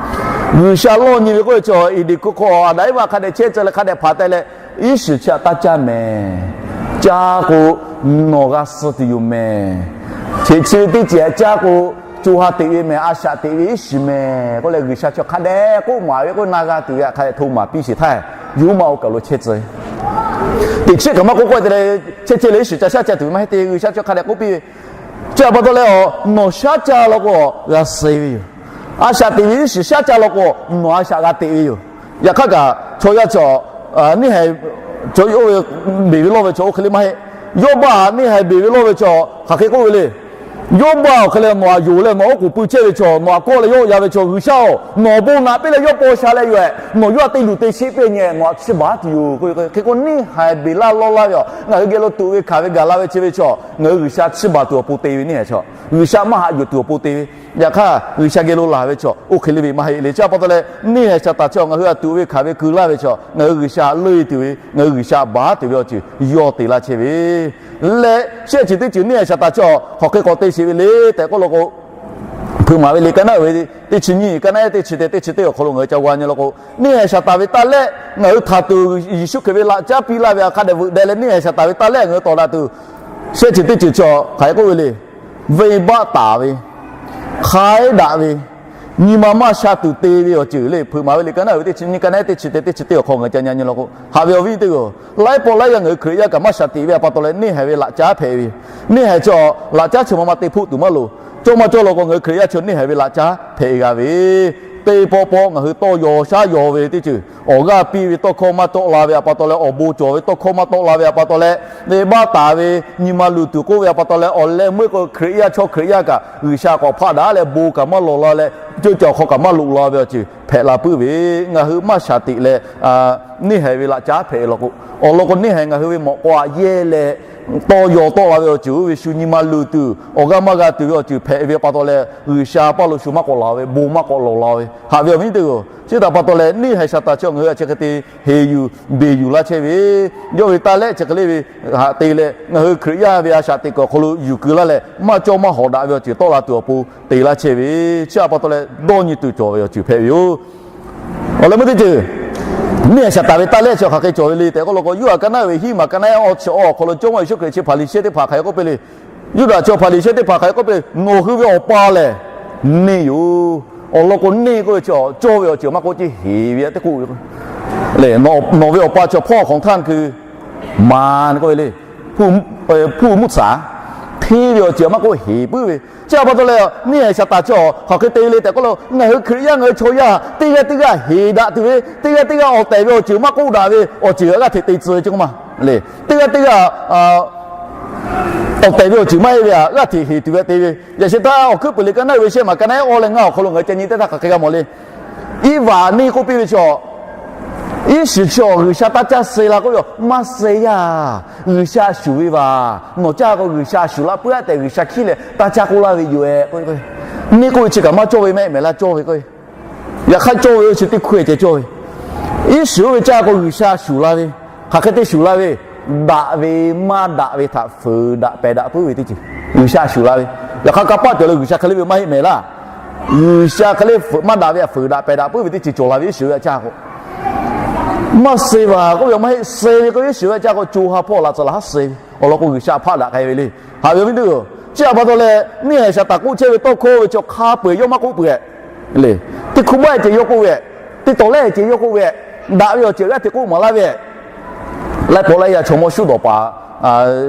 G'uiˬsha lawˇ nyi ve k'oˆ ve chaw, Eˍdenˍ hkuˇ hk'aw Aˍdanˍ Eˇvaˆ hk'a dehꞈ chehˇ tcuh leh hk'a dehꞈ hpanˍ taˍ leh, iˉ shiˍ chi htaꞈ taˇ caˇ mehˍ. Caˇ k'o, nawˬ g'a suh tuˬ yoˬ mehˍ. Chi chi ve teˇ ceuˬ htaꞈ caˇ k'o, co ha teꞈ ve mehˍ, a shaꞈ teꞈ ve iˉ shiˍ mehˍ k'oˆ leh G'uiˬsha chaw hk'a dehꞈ k'oˆ maˍ ve k'o, na g'a tuˬ ve htaꞈ hk'a dehꞈ hto maˍ piˇ sheˍ htaˇ, yawˇ hui ma oˇ kaˬ lo chehˇ tcuh teꞈ chiˉ kaꞈ maˇ k'oˆ k'oˆ te leh, chehˇ chehˇ leh iˉ shiˍ ca shaˉ caˇ tuˬ ve maˇ heˆ te. G'uiˬsha chaw hk'a dehꞈ k'oˆ piˇ ve, chi htaꞈ pa taw leh a, nawˬ shaˉ caˇ law k'o, g'a suh ve yoˬ. A shaꞈ teꞈ ve iˉ shiˍ shaˉ caˇ law k'o, nawˬ a shaꞈ g'a teꞈ ve yoˬ. Yaꞈ hk'aˇ kaꞈ chaw yaˇ chaw, neˇ haiˬ chaw oˇ ve beˬ ve lawˇ ve chaw oˇ hk'e le maˇ heˆ. Yawˇbaˆ neˇ haiˬ beˬ ve lawˇ ve chaw hk'aˬ hk'e k'oˆ ve le. Yawˇbaˆ awˬ hk'e leh nawˬ htaꞈ yonˍ leh nawˬ oˉ k'oˍ pui chehˇ ve chaw, nawˬ htaꞈ kawˆ leh yawˆ yan ve chaw, G'uiˬsha-oˬ, nawˬ bon naꞈ piˇ leh yawˇ paw sha leh yoˬ ehˍ, nawˬ yawˇ htaꞈ te luˬ te sheˆ piˇ nyi, nawˬ htaꞈ chiˇ baˬ tuˬ yoˬ. Hk'e k'o neˇ haiˬ beˬ laˇ lawˇ laˇ ve a, ngaˬ hui geh lo tuꞈ ve hkanˍ ve gaˬ la ve chi ve chaw, ngaˬ hui G'uiˬsha chiˇ baˬ tuˬ awˬ pon te ve neˇ haiˬ chaw, G'uiˬsha maˇ haꞈ yuˬ tuˬ awˬ pon te ve. Yaꞈ hk'aˇ G'uiˬsha geh lo laˬ ve chaw oˇ hk'e le ve maˇ heˆ le. Chi htaꞈ pa taw leh neˇ haiˬ Saˍtanˍ chaw ngaˬ hui htaꞈ tuꞈ ve hkanˍ ve keu laˇ ve chaw, ngaˬ hui G'uiˬsha leuˆ e tuˬ ve, ngaˬ hui G'uiˬsha baˬ tuˬ ve awˬ ceuˬ yawˇ te laˇ chehˇ ve leh, shehˆ ceuˬ teˇ ceuˬ neˇ haiˬ Saˍtanˍ chaw hk'aˬ hk'e k'awꞈ te sheˍ ve le tehꞈ k'oˆ law k'o, hpeuꞈ maˍ ve liꞈ ka naˉ uiˍ ve teˇ chi nyiˇ, ka naˉ ehˉ teˇ chi te, teˇ chi teˇ awˬ hk'aw lo ngaˬ hui ca g'a nyi law k'o, neˇ haiˬ Saˍtanˍ ve taˇ lehˆ ngaˬ hui htaꞈ tuˬ Yeˍsuˆ Hkriꞈ ve laꞈ caˉ piˇ laˇ ve htaꞈ hk'a dehꞈ veuꞈ deh leh neˇ haiˬ Saˍtanˍ ve taˇ lehˆ ngaˬ hui tawˍ daꞈ tuˬ, shehˆ ceuˬ teˇ ceuˬ chaw hk'aˬ hk'e k'oˆ ve le. Venˇbaˆ taˍ ve, hk'aiˉ daꞈ ve, nyi ma maˇ sha tuˬ te ve awˬ ceuˬ le. Hpeuꞈ maˍ ve liꞈ ka naˉ uiˍ ve teˇ chi nyiˇ, ka naˉ ehˉ teˇ chi te, teˇ chi teˇ awˬ hk'aw ngaˬ hui ca nyi nyi law k'o, haꞈ ve awˬ viˉ teˇ g'aˇ, laiˉ pawˆ laiˉ yaˇ ngaˬ hui Hkriꞈ yaˇ kaꞈ maˇ sha teꞈ ve htaꞈ pa taw leh neˇ haiˬ ve laꞈ caˉ hpehꞈ ve yoˬ. Neˇ haiˬ chaw laꞈ caˉ chi ma ma te hpoˆ tuˬ maˇ loˍ. Cawˇ maˇ cawˇ law k'o ngaˬ hui Hkriꞈ yaˇ chaw neˇ haiˬ ve laꞈ caˉ hpehꞈ g'a ve, teˇ pawˆ pawˆ ngaˬ hui tawˇ yaw shaˉ yaw ve teˇ ceuˬ, awˬ g'aˇ piˇ ve tawˇ hkawˇ maˇ tawˆ la ve htaꞈ pa taw leh, awˬ bon cawˬ ve tawˇ hkawˇ maˇ tawˆ la ve htaꞈ pa taw leh, venˇbaˆ taˍ ve, nyi ma luˬ tuˬ k'oˆ ve htaꞈ pa taw leh, awˬ leh meuˇ k'o Hkriꞈ yaˇ chaw Hkriꞈ yaˇ kaꞈ G'uiˬsha k'awꞈ hpaˆ daꞈ leh bon kaꞈ maˇ lawˬ la leh, ceuˇ caˬ awˬ hk'aw kaꞈ maˇ loꞈ la ve awˬ ceuˬ hpehꞈ la puiˉ ve, ngaˬ hui maˇ sha teꞈ leh neˇ haiˬ ve laꞈ caˉ hpehꞈ law k'o, awˬ lawn k'o neˇ haiˬ ngaˬ hui ve mawꞈ k'aw aꞈ yehˇ leh tawˇ yaw tawˆ la ve awˬ ceuˬ oˇ ve shu nyi ma luˬ tuˬ, awˬ g'aˇ maˇ g'a tuˬ ve awˬ ceuˬ hpehꞈ ve pa taw leh, G'uiˬsha paˇ lo shu maˇ k'awꞈ laˬ ve, bon maˇ k'awꞈ lawˬ la ve, haꞈ ve awˬ viˉ teˇ g'aˇ. Chi htaꞈ pa taw leh neˇ haiˬ Saˍtanˍ chi ngaˬ hui htaꞈ chi hk'e te heˍ yuˬ beˬ yuˬ laˇ chehˇ ve, yawˇ ve taˇ lehˆ chi hk'e le ve htaꞈ te leh ngaˬ hui Hkriꞈ yaˇ ve a shaꞈ teꞈ kuiˬ awˬ hk'aw lo yuˬ keu laˇ leh maˇ cawˇ maˇ hawꞈ daꞈ ve awˬ ceuˬ tawˆ la tuˬ awˬ pon te laˇ chehˇ ve, chi htaꞈ pa taw leh dawˇ nyi tuˬ cawˬ ve awˬ ceuˬ hpehꞈ ve yoˬ. Awˬ leh meuˇ teˇ ceuˬ, neˇ haiˬ Saˍtanˍ ve taˇ lehˆ chi hk'aˬ hk'e cawˬ ve le tehꞈ k'oˆ law k'o, Yoˇhanˬ ka naˉ ve hiˉ maˬ ka naˉ ehˉ awˇ chi awˇ awˬ hk'aw lo Jawˇmawˇ Yeˍsuˆ Hkriꞈ chi Hpaˍriˍsehˇ teˇ hpaˍ hk'aˬ hk'e k'oˆ piˇ le. Yuˇdaꞈ chaw Hpaˍriˍsehˇ teˇ hpaˍ hk'aˬ hk'e k'oˆ piˇ, Nawˬ hui ve awˬ pa lehˬ neˇ yoˬ. Awˬ lawn k'o, neˇ k'oˆ ve chi cawˇ ve awˬ ceuˬ maˇ k'oˆ, ceˇ heˍ ve tehꞈ k'oˆ ve k'o, le, nawˬ ve awˬ pa chi พ่อของท่านคือมาร k'oˆ ve le. ผู้ ผู้มุสา hteˇ ve awˬ ceuˬ maˇ k'oˆ, heˍ puiˉ ve. Chi htaꞈ pa taw leh, neˇ haiˬ Saˍtanˍ chi hk'aˬ hk'e te le tehꞈ k'oˆ lo, ngaˬ hui Hkriꞈ yaˇ ngaˬ hui chaw yaˇ teˇ g'aˇ teˇ g'aˇ heˍ daꞈ tuˬ ve, teˇ g'aˇ teˇ g'aˇ awˬ tehˬ ve awˬ ceuˬ maˇ k'oˆ daꞈ ve awˬ ceuˬ g'aˇ hteꞈ te tcuh ve ceˇ k'oˆ ma le. Teˇ g'aˇ teˇ g'aˇ awˬ tehˬ ve awˬ ceuˬ maˇ heˆ ve htaꞈ g'aˇ hteꞈ heˍ tuˬ ve te ve. Yaꞈ sheh htaˇ Awˬ hkuiˉ puiˍ liꞈ ka naˉ ve shehˆ maˬ ka naˉ ehˉ awˇ leh ngaˇ awˬ hk'aw lo ngaˬ hui ca nyi teˇ htaˇ hk'aˬ hk'e g'a mawˬ le. Iˉvaˍ neˇ k'oˆ piˇ ve chi, iˉ shiˍ chi G'uiˬ sha taˇ caˇ suh la k'oˆ ve, maˇ suh yaˇ. G'uiˬ sha shuˍ ve vaˬ, nawˬ caˇ k'o G'uiˬ sha shuˍ la puiˉ-aˆ tehꞈ G'uiˬ sha hkiˉ leh taˇ caˇ k'oˆ laˇ ve yoˬ-e k'o, neˇ k'oˆ ve chi kaꞈ maˇ cawˇ ve mehˆ mehˍ laˇ cawˇ ve k'o, yaꞈ hk'aˇ cawˇ ve oˇ chi teˇ hkui-e ceh cawˇ ve. Iˉ shiˍ oˇ ve caˇ k'o G'uiˬ sha shuˍ la ve, hk'aˬ hk'e te shuˍ la ve, daꞈ ve maˇ daꞈ ve htaꞈ fuiˍ daꞈ pehˬ daꞈ puiˉ ve teˇ ceuˬ G'uiˬ sha shuˍ la ve. Yaꞈ hk'aˇ kanˇ paˆ cawˬ leh G'uiˬ sha hk'e le ve maˇ heˆ mehˍ laˇ. G'uiˬ sha hk'e le fuiˍ maˇ daꞈ ve htaꞈ fuiˍ daꞈ pehˬ daꞈ puiˉ ve teˇ ceuˬ cawˬ la ve iˉ shiˍ oˇ ve caˇ k'o, maˇ suh vaˬ k'oˆ ve maˇ heˆ, suh ve k'oˆ ve iˉ shiˍ oˇ ve caˇ k'o co ha hpawˇ laꞈ tcuh laꞈ haˉ suh ve. Awˬ lawn k'o G'uiˬ sha hpaˆ daꞈ k'ai ve le. Haꞈ ve awˬ viˉ teˇ g'aˇ, chi htaꞈ pa taw leh neˇ haiˬ Saˍtanˍ k'oˆ chehˇ ve tawˇ hkawˇ ve chi hk'a peu-eˬ yawˇ maˇ k'oˆ peuˬ-e le. Teˇ hkui maˇ ceh yawˇ k'oˆ ve, teˇ tawˍ lehˬ ceh yawˇ k'oˆ ve, daꞈ ve awˬ ceuˬ g'aˇ hteꞈ k'oˆ maˍ laˇ ve. Laiˉ pawˆ laiˉ yaˇ chaw mawˇ shuˉ dawˬ paˍ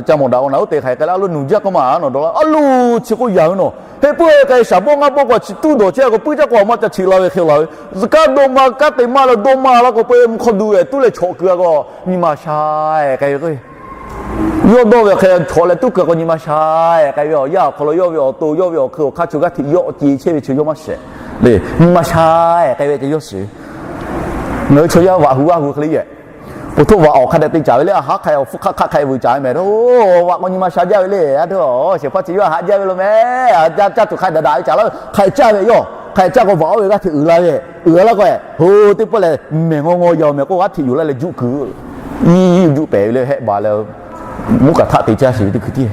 ca mawˬ daꞈ k'o, naˬ uˉ te hk'aˬ hk'e k'ai leh a lo nuˬ jaˇ k'oˆ ma nawˬ dawˬ la a lo chi k'oˆ yaꞈ ve nawˬ heˆ puiˉ k'ai shaˍ bawˆ ngaˇ bawˆ k'o chi tuˉ dawˬ chehˇ k'o puiˉ jaˇ k'o a maˇ ca cheꞈ la ve hk'e la ve. Zuhꞈ kaˉ dawˇ ma kaˉ te maˇ la dawˇ ma la k'o peu mvuhˇ hk'aw duˬ-e tuˉ leh chawꞈ keu a k'o nyi ma sha-e k'ai ve k'o, yawˇ dawˇ ve hk'e chawꞈ leh tuˉ keu k'o nyi ma sha-e k'ai ve. Awˬ yanˇ awˬ hk'aw lo yawˇ ve awˬ to yawˇ ve awˬ hk'eun awˬ hk'aˇ chaw g'aˇ hteꞈ yawˆ ce chehˇ ve chi yawˇ maˇ shehˍ le. Nyi ma sha-e k'ai ve ceh yawˇ shiˍ. Ngaˬ hui chaw yaˇ vaꞈ hu vaˇ hu hk'e le yehˬ, po htoˆ vaꞈ awˬ hk'a dehꞈ te caˍ ve le, a haˉ hk'a awˬ hpfuhˇ hk'aˆ hk'aˆ hk'a vuiˬ caˍ ve mehˍ. Vaꞈ k'o nyi ma sha jaˇ ve le. A htoꞈ shehˍ hpaˇ chi yawˇ haꞈ jaˇ ve lo mehˍ. Caˇ tuˬ hk'a daꞈ daꞈ ve caˍ laˇ ve hk'a caˇ ve yawˇ hk'a caˇ k'o vaꞈ oˇ ve g'aˇ hteꞈ uiˍ la ve, uiˍ la k'o, ho teˇ pawˆ lehˬ mehˬ ngaw ngaw yaw mehˍ k'o g'aˇ hteꞈ yuˬ laˇ leh juˆ kuiˬ, iˉ juˆ pehˍ ve le hehˆ baˬ leh, mvuhˇ kaꞈ htaˆ te caˇ shiˍ ve teˇ hkui tiˉ.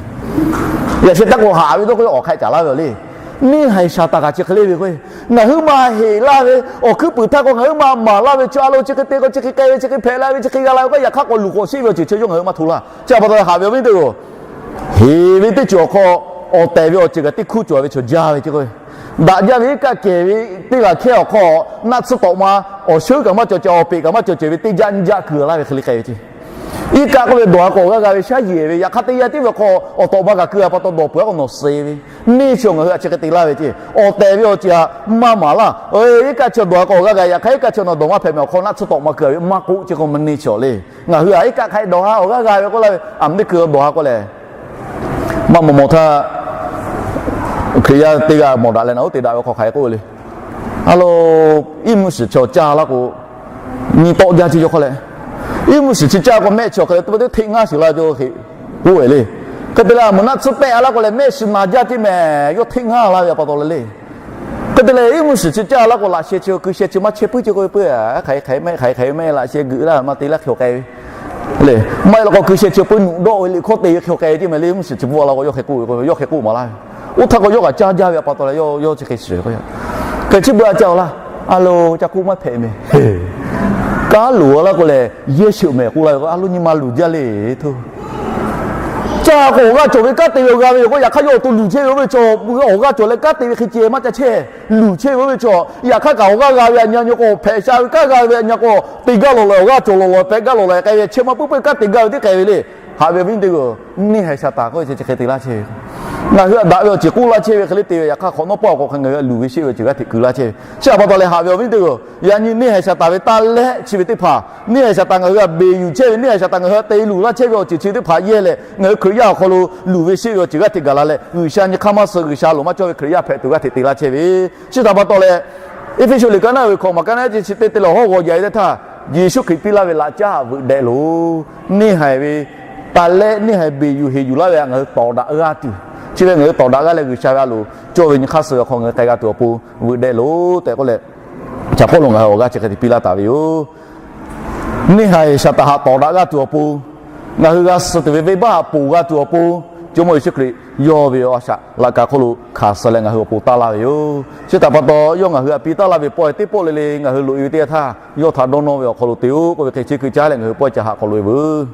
Yaꞈ sheh taˇ k'o haꞈ ve dawˇ k'o awˬ hk'a caˍ laˇ ve le. Neˇ haiˬ Saˍtanˍ kaꞈ chi hk'e le ve k'o, ngaˬ hui maˇ heˍ laˇ ve, awˬ hkuiˉ puiˍ htaˇ k'o ngaˬ hui maˇ maˍ laˇ ve chi a lo chi hk'e te k'o chi hk'e k'ai ve chi hk'e hpehꞈ la ve chi hk'e g'a la ve k'o yaꞈ hk'aˇ k'awꞈ luˬ k'awꞈ sheˆ ve awˬ ceuˬ chi yawˇ ngaˬ hui maˇ hto laˇ. Chi htaꞈ pa taw leh haꞈ ve awˬ viˉ teˇ g'aˇ, heˍ ve teˇ ceuˬ awˬ hk'aw awˬ tehˬ ve awˬ ceuˬ kaꞈ teˇ hkuˇ cawˬ ve chaw jaˇ ve ceh k'o, daꞈ jaˇ ve iˉ kaˆ kehˬ ve teˇ g'aˇ hkehˇ awˬ hk'aw naˆ tsuhˇ tawꞈ ma awˬ sheuˉ kaꞈ maˇ cawˬ ceh awˬ peꞈ kaꞈ maˇ cawˬ ceh ve teˇ jaˆ nyiˇ jaˆ keu laˇ ve hk'e le k'ai ve ceh. Iˉ kaˆ k'oˆ ve dawˬ a k'o awˬ g'aˇ g'a ve shaˉ yehˬ ve, yaꞈ hk'aˇ teˇ yanˇ tiˉ ve hk'aw awˬ tawꞈ ma kaꞈ keu a pa taw dawˬ peuˬ a k'o nawˬ suh ve. Neˇ chi ngaˬ hui a chi hk'e te laˇ ve ceh, awˬ tehˬ ve awˬ ceuˬ a maˇ maˍ laˇ. Iˉ kaˆ chi dawˬ a k'o awˬ g'aˇ g'a, yaꞈ hk'aˇ iˉ kaˆ chi nawˬ dawˬ maˇ hpehꞈ mehˍ awˬ hk'aw naˆ tsuhˇ tawꞈ ma keu a ve maˇ k'oˆ ceh k'o maˇ neˇ chi awˬ le. Ngaˬ hui a iˉ kaˆ hk'a dawˬ ha awˬ g'aˇ g'a ve k'oˆ laˇ ve, a mvuhˇ teˇ hkui dawˬ ha k'oˆ leh, maˇ mawˬ mawˬ htaˇ Hkriꞈ yaˇ teˇ g'aˇ mawˬ daꞈ leh naˬ uˉ te daꞈ ve hk'aw hk'aˬ hk'e k'oˆ ve le. A lo, iˉ mvuhˇ shiˍ chi awˬ caˇ laˇ k'o, nyi tawˆ jaˇ ceh yawˇ hk'aw leh, iˉ mvuhˇ shiˍ chi caˇ k'o mehˆ chi awˬ hk'e leh teˇ pawˆ teˇ hteˆ ngaˇ shiˍ la ceh hk'e k'oˆ ve le. Hk'e te leh a muˍ naˆ tsuhˇ tehˆ a laˇ k'o leh mehˆ shiˍ naˍ jaˇ ceh mehˍ yawˇ hteˆ ngaˇ la ve a pa taw le le. Hk'e te leh iˉ mvuhˇ shiˍ chi caˇ laˇ k'o laꞈ sheh chi ku sheh chi maˇ chehˇ puiˉ ceh k'oˆ ve peuˬ a, hk'aˬ hk'e mehˆ hk'aˬ hk'e mehˆ laꞈ sheh geuꞈ laˇ maˇ te laˇ hk'e k'ai ve le. Maˇ heˆ la k'o ku sheh chi peuˬ nuꞈ dawˆ ve liꞈ hkawˇ te ve hk'e k'ai ve ceh mehˍ le. Iˉ mvuhˇ shiˍ chi bvuhꞈ la k'o yawˇ hk'e k'oˆ ve k'o yawˇ hk'e k'oˆ maˍ laˇ ve. Oˇ htaˇ k'o yawˇ kaꞈ caˇ jaˇ ve a pa taw leh yawˇ yawˇ chi hk'e shiˍ k'o, hk'e chi beuꞈ a caˇ laˇ. A lo, ca k'oˆ maˇ hpehꞈ mehˍ. Kanˉ loˍ a laˇ k'o lehˬ yehˇ sheuꞈ mehˍ k'oˆ laˇ ve k'o a lo nyi ma luˬ jaˇ le htoˇ. Caˇ k'o awˬ g'aˇ cawˬ ve kanˉ te ve awˬ g'a ve yoˬ k'o, yaꞈ hk'aˇ yawˇ awˬ to luˬ chehˇ ve oˇ ve chaw, awˬ g'aˇ cawˬ leh kanˉ te ve hk'e ceh maˇ ca chehˇ. Luˬ chehˇ ve oˇ ve chaw, yaꞈ hk'aˇ kaꞈ awˬ g'aˇ g'a ve a nyi k'o, hpehꞈ sha ve kanˉ g'a ve a nyi k'o, te gaˇ lawˬ lawˬ awˬ g'aˇ cawˬ lawˬ lawˬ pehꞈ gaˇ lawˬ lawˬ k'ai ve chehˇ maˇ puiˉ puiˉ kanˉ te gaˇ ve teˇ k'ai ve le. Haꞈ ve awˬ viˉ teˇ g'aˇ, neˇ haiˬ Saˍtanˍ k'oˆ ve chi hk'e te laˇ chehˇ ve. Ngaˬ hui a daꞈ ve awˬ ceuˬ k'oˆ laˇ chehˇ ve hk'e le te ve, yaꞈ hk'aˇ hk'awꞈ nawˉ pawˆ a k'o hk'a ngaˬ hui a luˬ ve sheˆ ve awˬ ceuˬ g'aˇ hteꞈ keu laˇ chehˇ ve. Chi a pa taw leh haꞈ ve awˬ viˉ teˇ g'aˇ, yaꞈ nyi neˇ haiˬ Saˍtanˍ ve taˇ lehˆ chi ve teˇ hpaˍ, neˇ haiˬ Saˍtanˍ ngaˬ hui a beˬ yuˬ chehˇ ve, neˇ haiˬ Saˍtanˍ ngaˬ hui a te luˬ laˇ chehˇ ve awˬ ceuˬ chi teˇ hpaˍ yehˇ leh ngaˬ hui Hkriꞈ yaˇ awˬ hk'aw lo luˬ ve sheˆ ve awˬ ceuˬ g'aˇ hteꞈ gaˬ la leh G'uiˬ sha nyi hk'aˇ maˇ suh, G'uiˬ sha loˍ maˇ cawˇ ve Hkriꞈ yaˇ hpehꞈ tuˬ g'aˇ hteꞈ te laˇ chehˇ ve. Chi htaꞈ pa taw leh, Eˇfeˇsuꞈ liꞈ ka naˉ ve hkawꞈ maˬ ka naˉ chi chi te te leh hawˉ g'aw yaꞈ e teˇ htaˇ, Yeˍsuˆ Hkriꞈ piˇ laˇ ve laꞈ caˉ veuꞈ deh loˬ. Neˇ haiˬ ve taˇ lehˆ neˇ haiˬ beˬ yuˬ heˍ yuˬ laˇ ve htaꞈ ngaˬ hui tawˍ daꞈ g'aˇ tuˬ, chi ve ngaˬ hui tawˍ daꞈ g'aˇ leh G'uiˬ sha ve a loˍ cawˇ ve nyi hk'aˇ suh ve awˬ hk'aw ngaˬ hui k'ai g'a tuˬ awˬ pon veuꞈ deh loˬ tehꞈ k'oˆ leh, Caˍ Pawˇluꞈ ngaˬ hui awˬ g'aˇ chi hk'e te piˇ laˇ taˍ ve yoˬ. Neˇ haiˬ Saˍtanˍ htaꞈ tawˍ daꞈ g'a tuˬ awˬ pon, ngaˬ hui g'a suh tuˬ ve venˇbaˆ htaꞈ ponˬ g'a tuˬ awˬ pon, Jawˇmawˇ Yeˍsuˆ Hkriꞈ yawˇ ve a shaꞈ laꞈ ka hk'oˆ lo hkanˍ suh leh ngaˬ hui awˬ pon taˇ laˇ ve yoˬ. Chi htaꞈ pa taw, yawˇ ngaˬ hui htaꞈ piˇ taˇ laˇ ve pawehˇ teˇ pawˆ le le ngaˬ hui loꞈ e ve teˇ yanˇ htaˇ, yawˇ htaꞈ dawˇ nawˇ ve awˬ hk'aw lo te-oˬ k'oˆ ve hk'e chi hkui caˉ leh ngaˬ hui pawehˇ ca haꞈ hk'awꞈ loꞈ e veuˬ.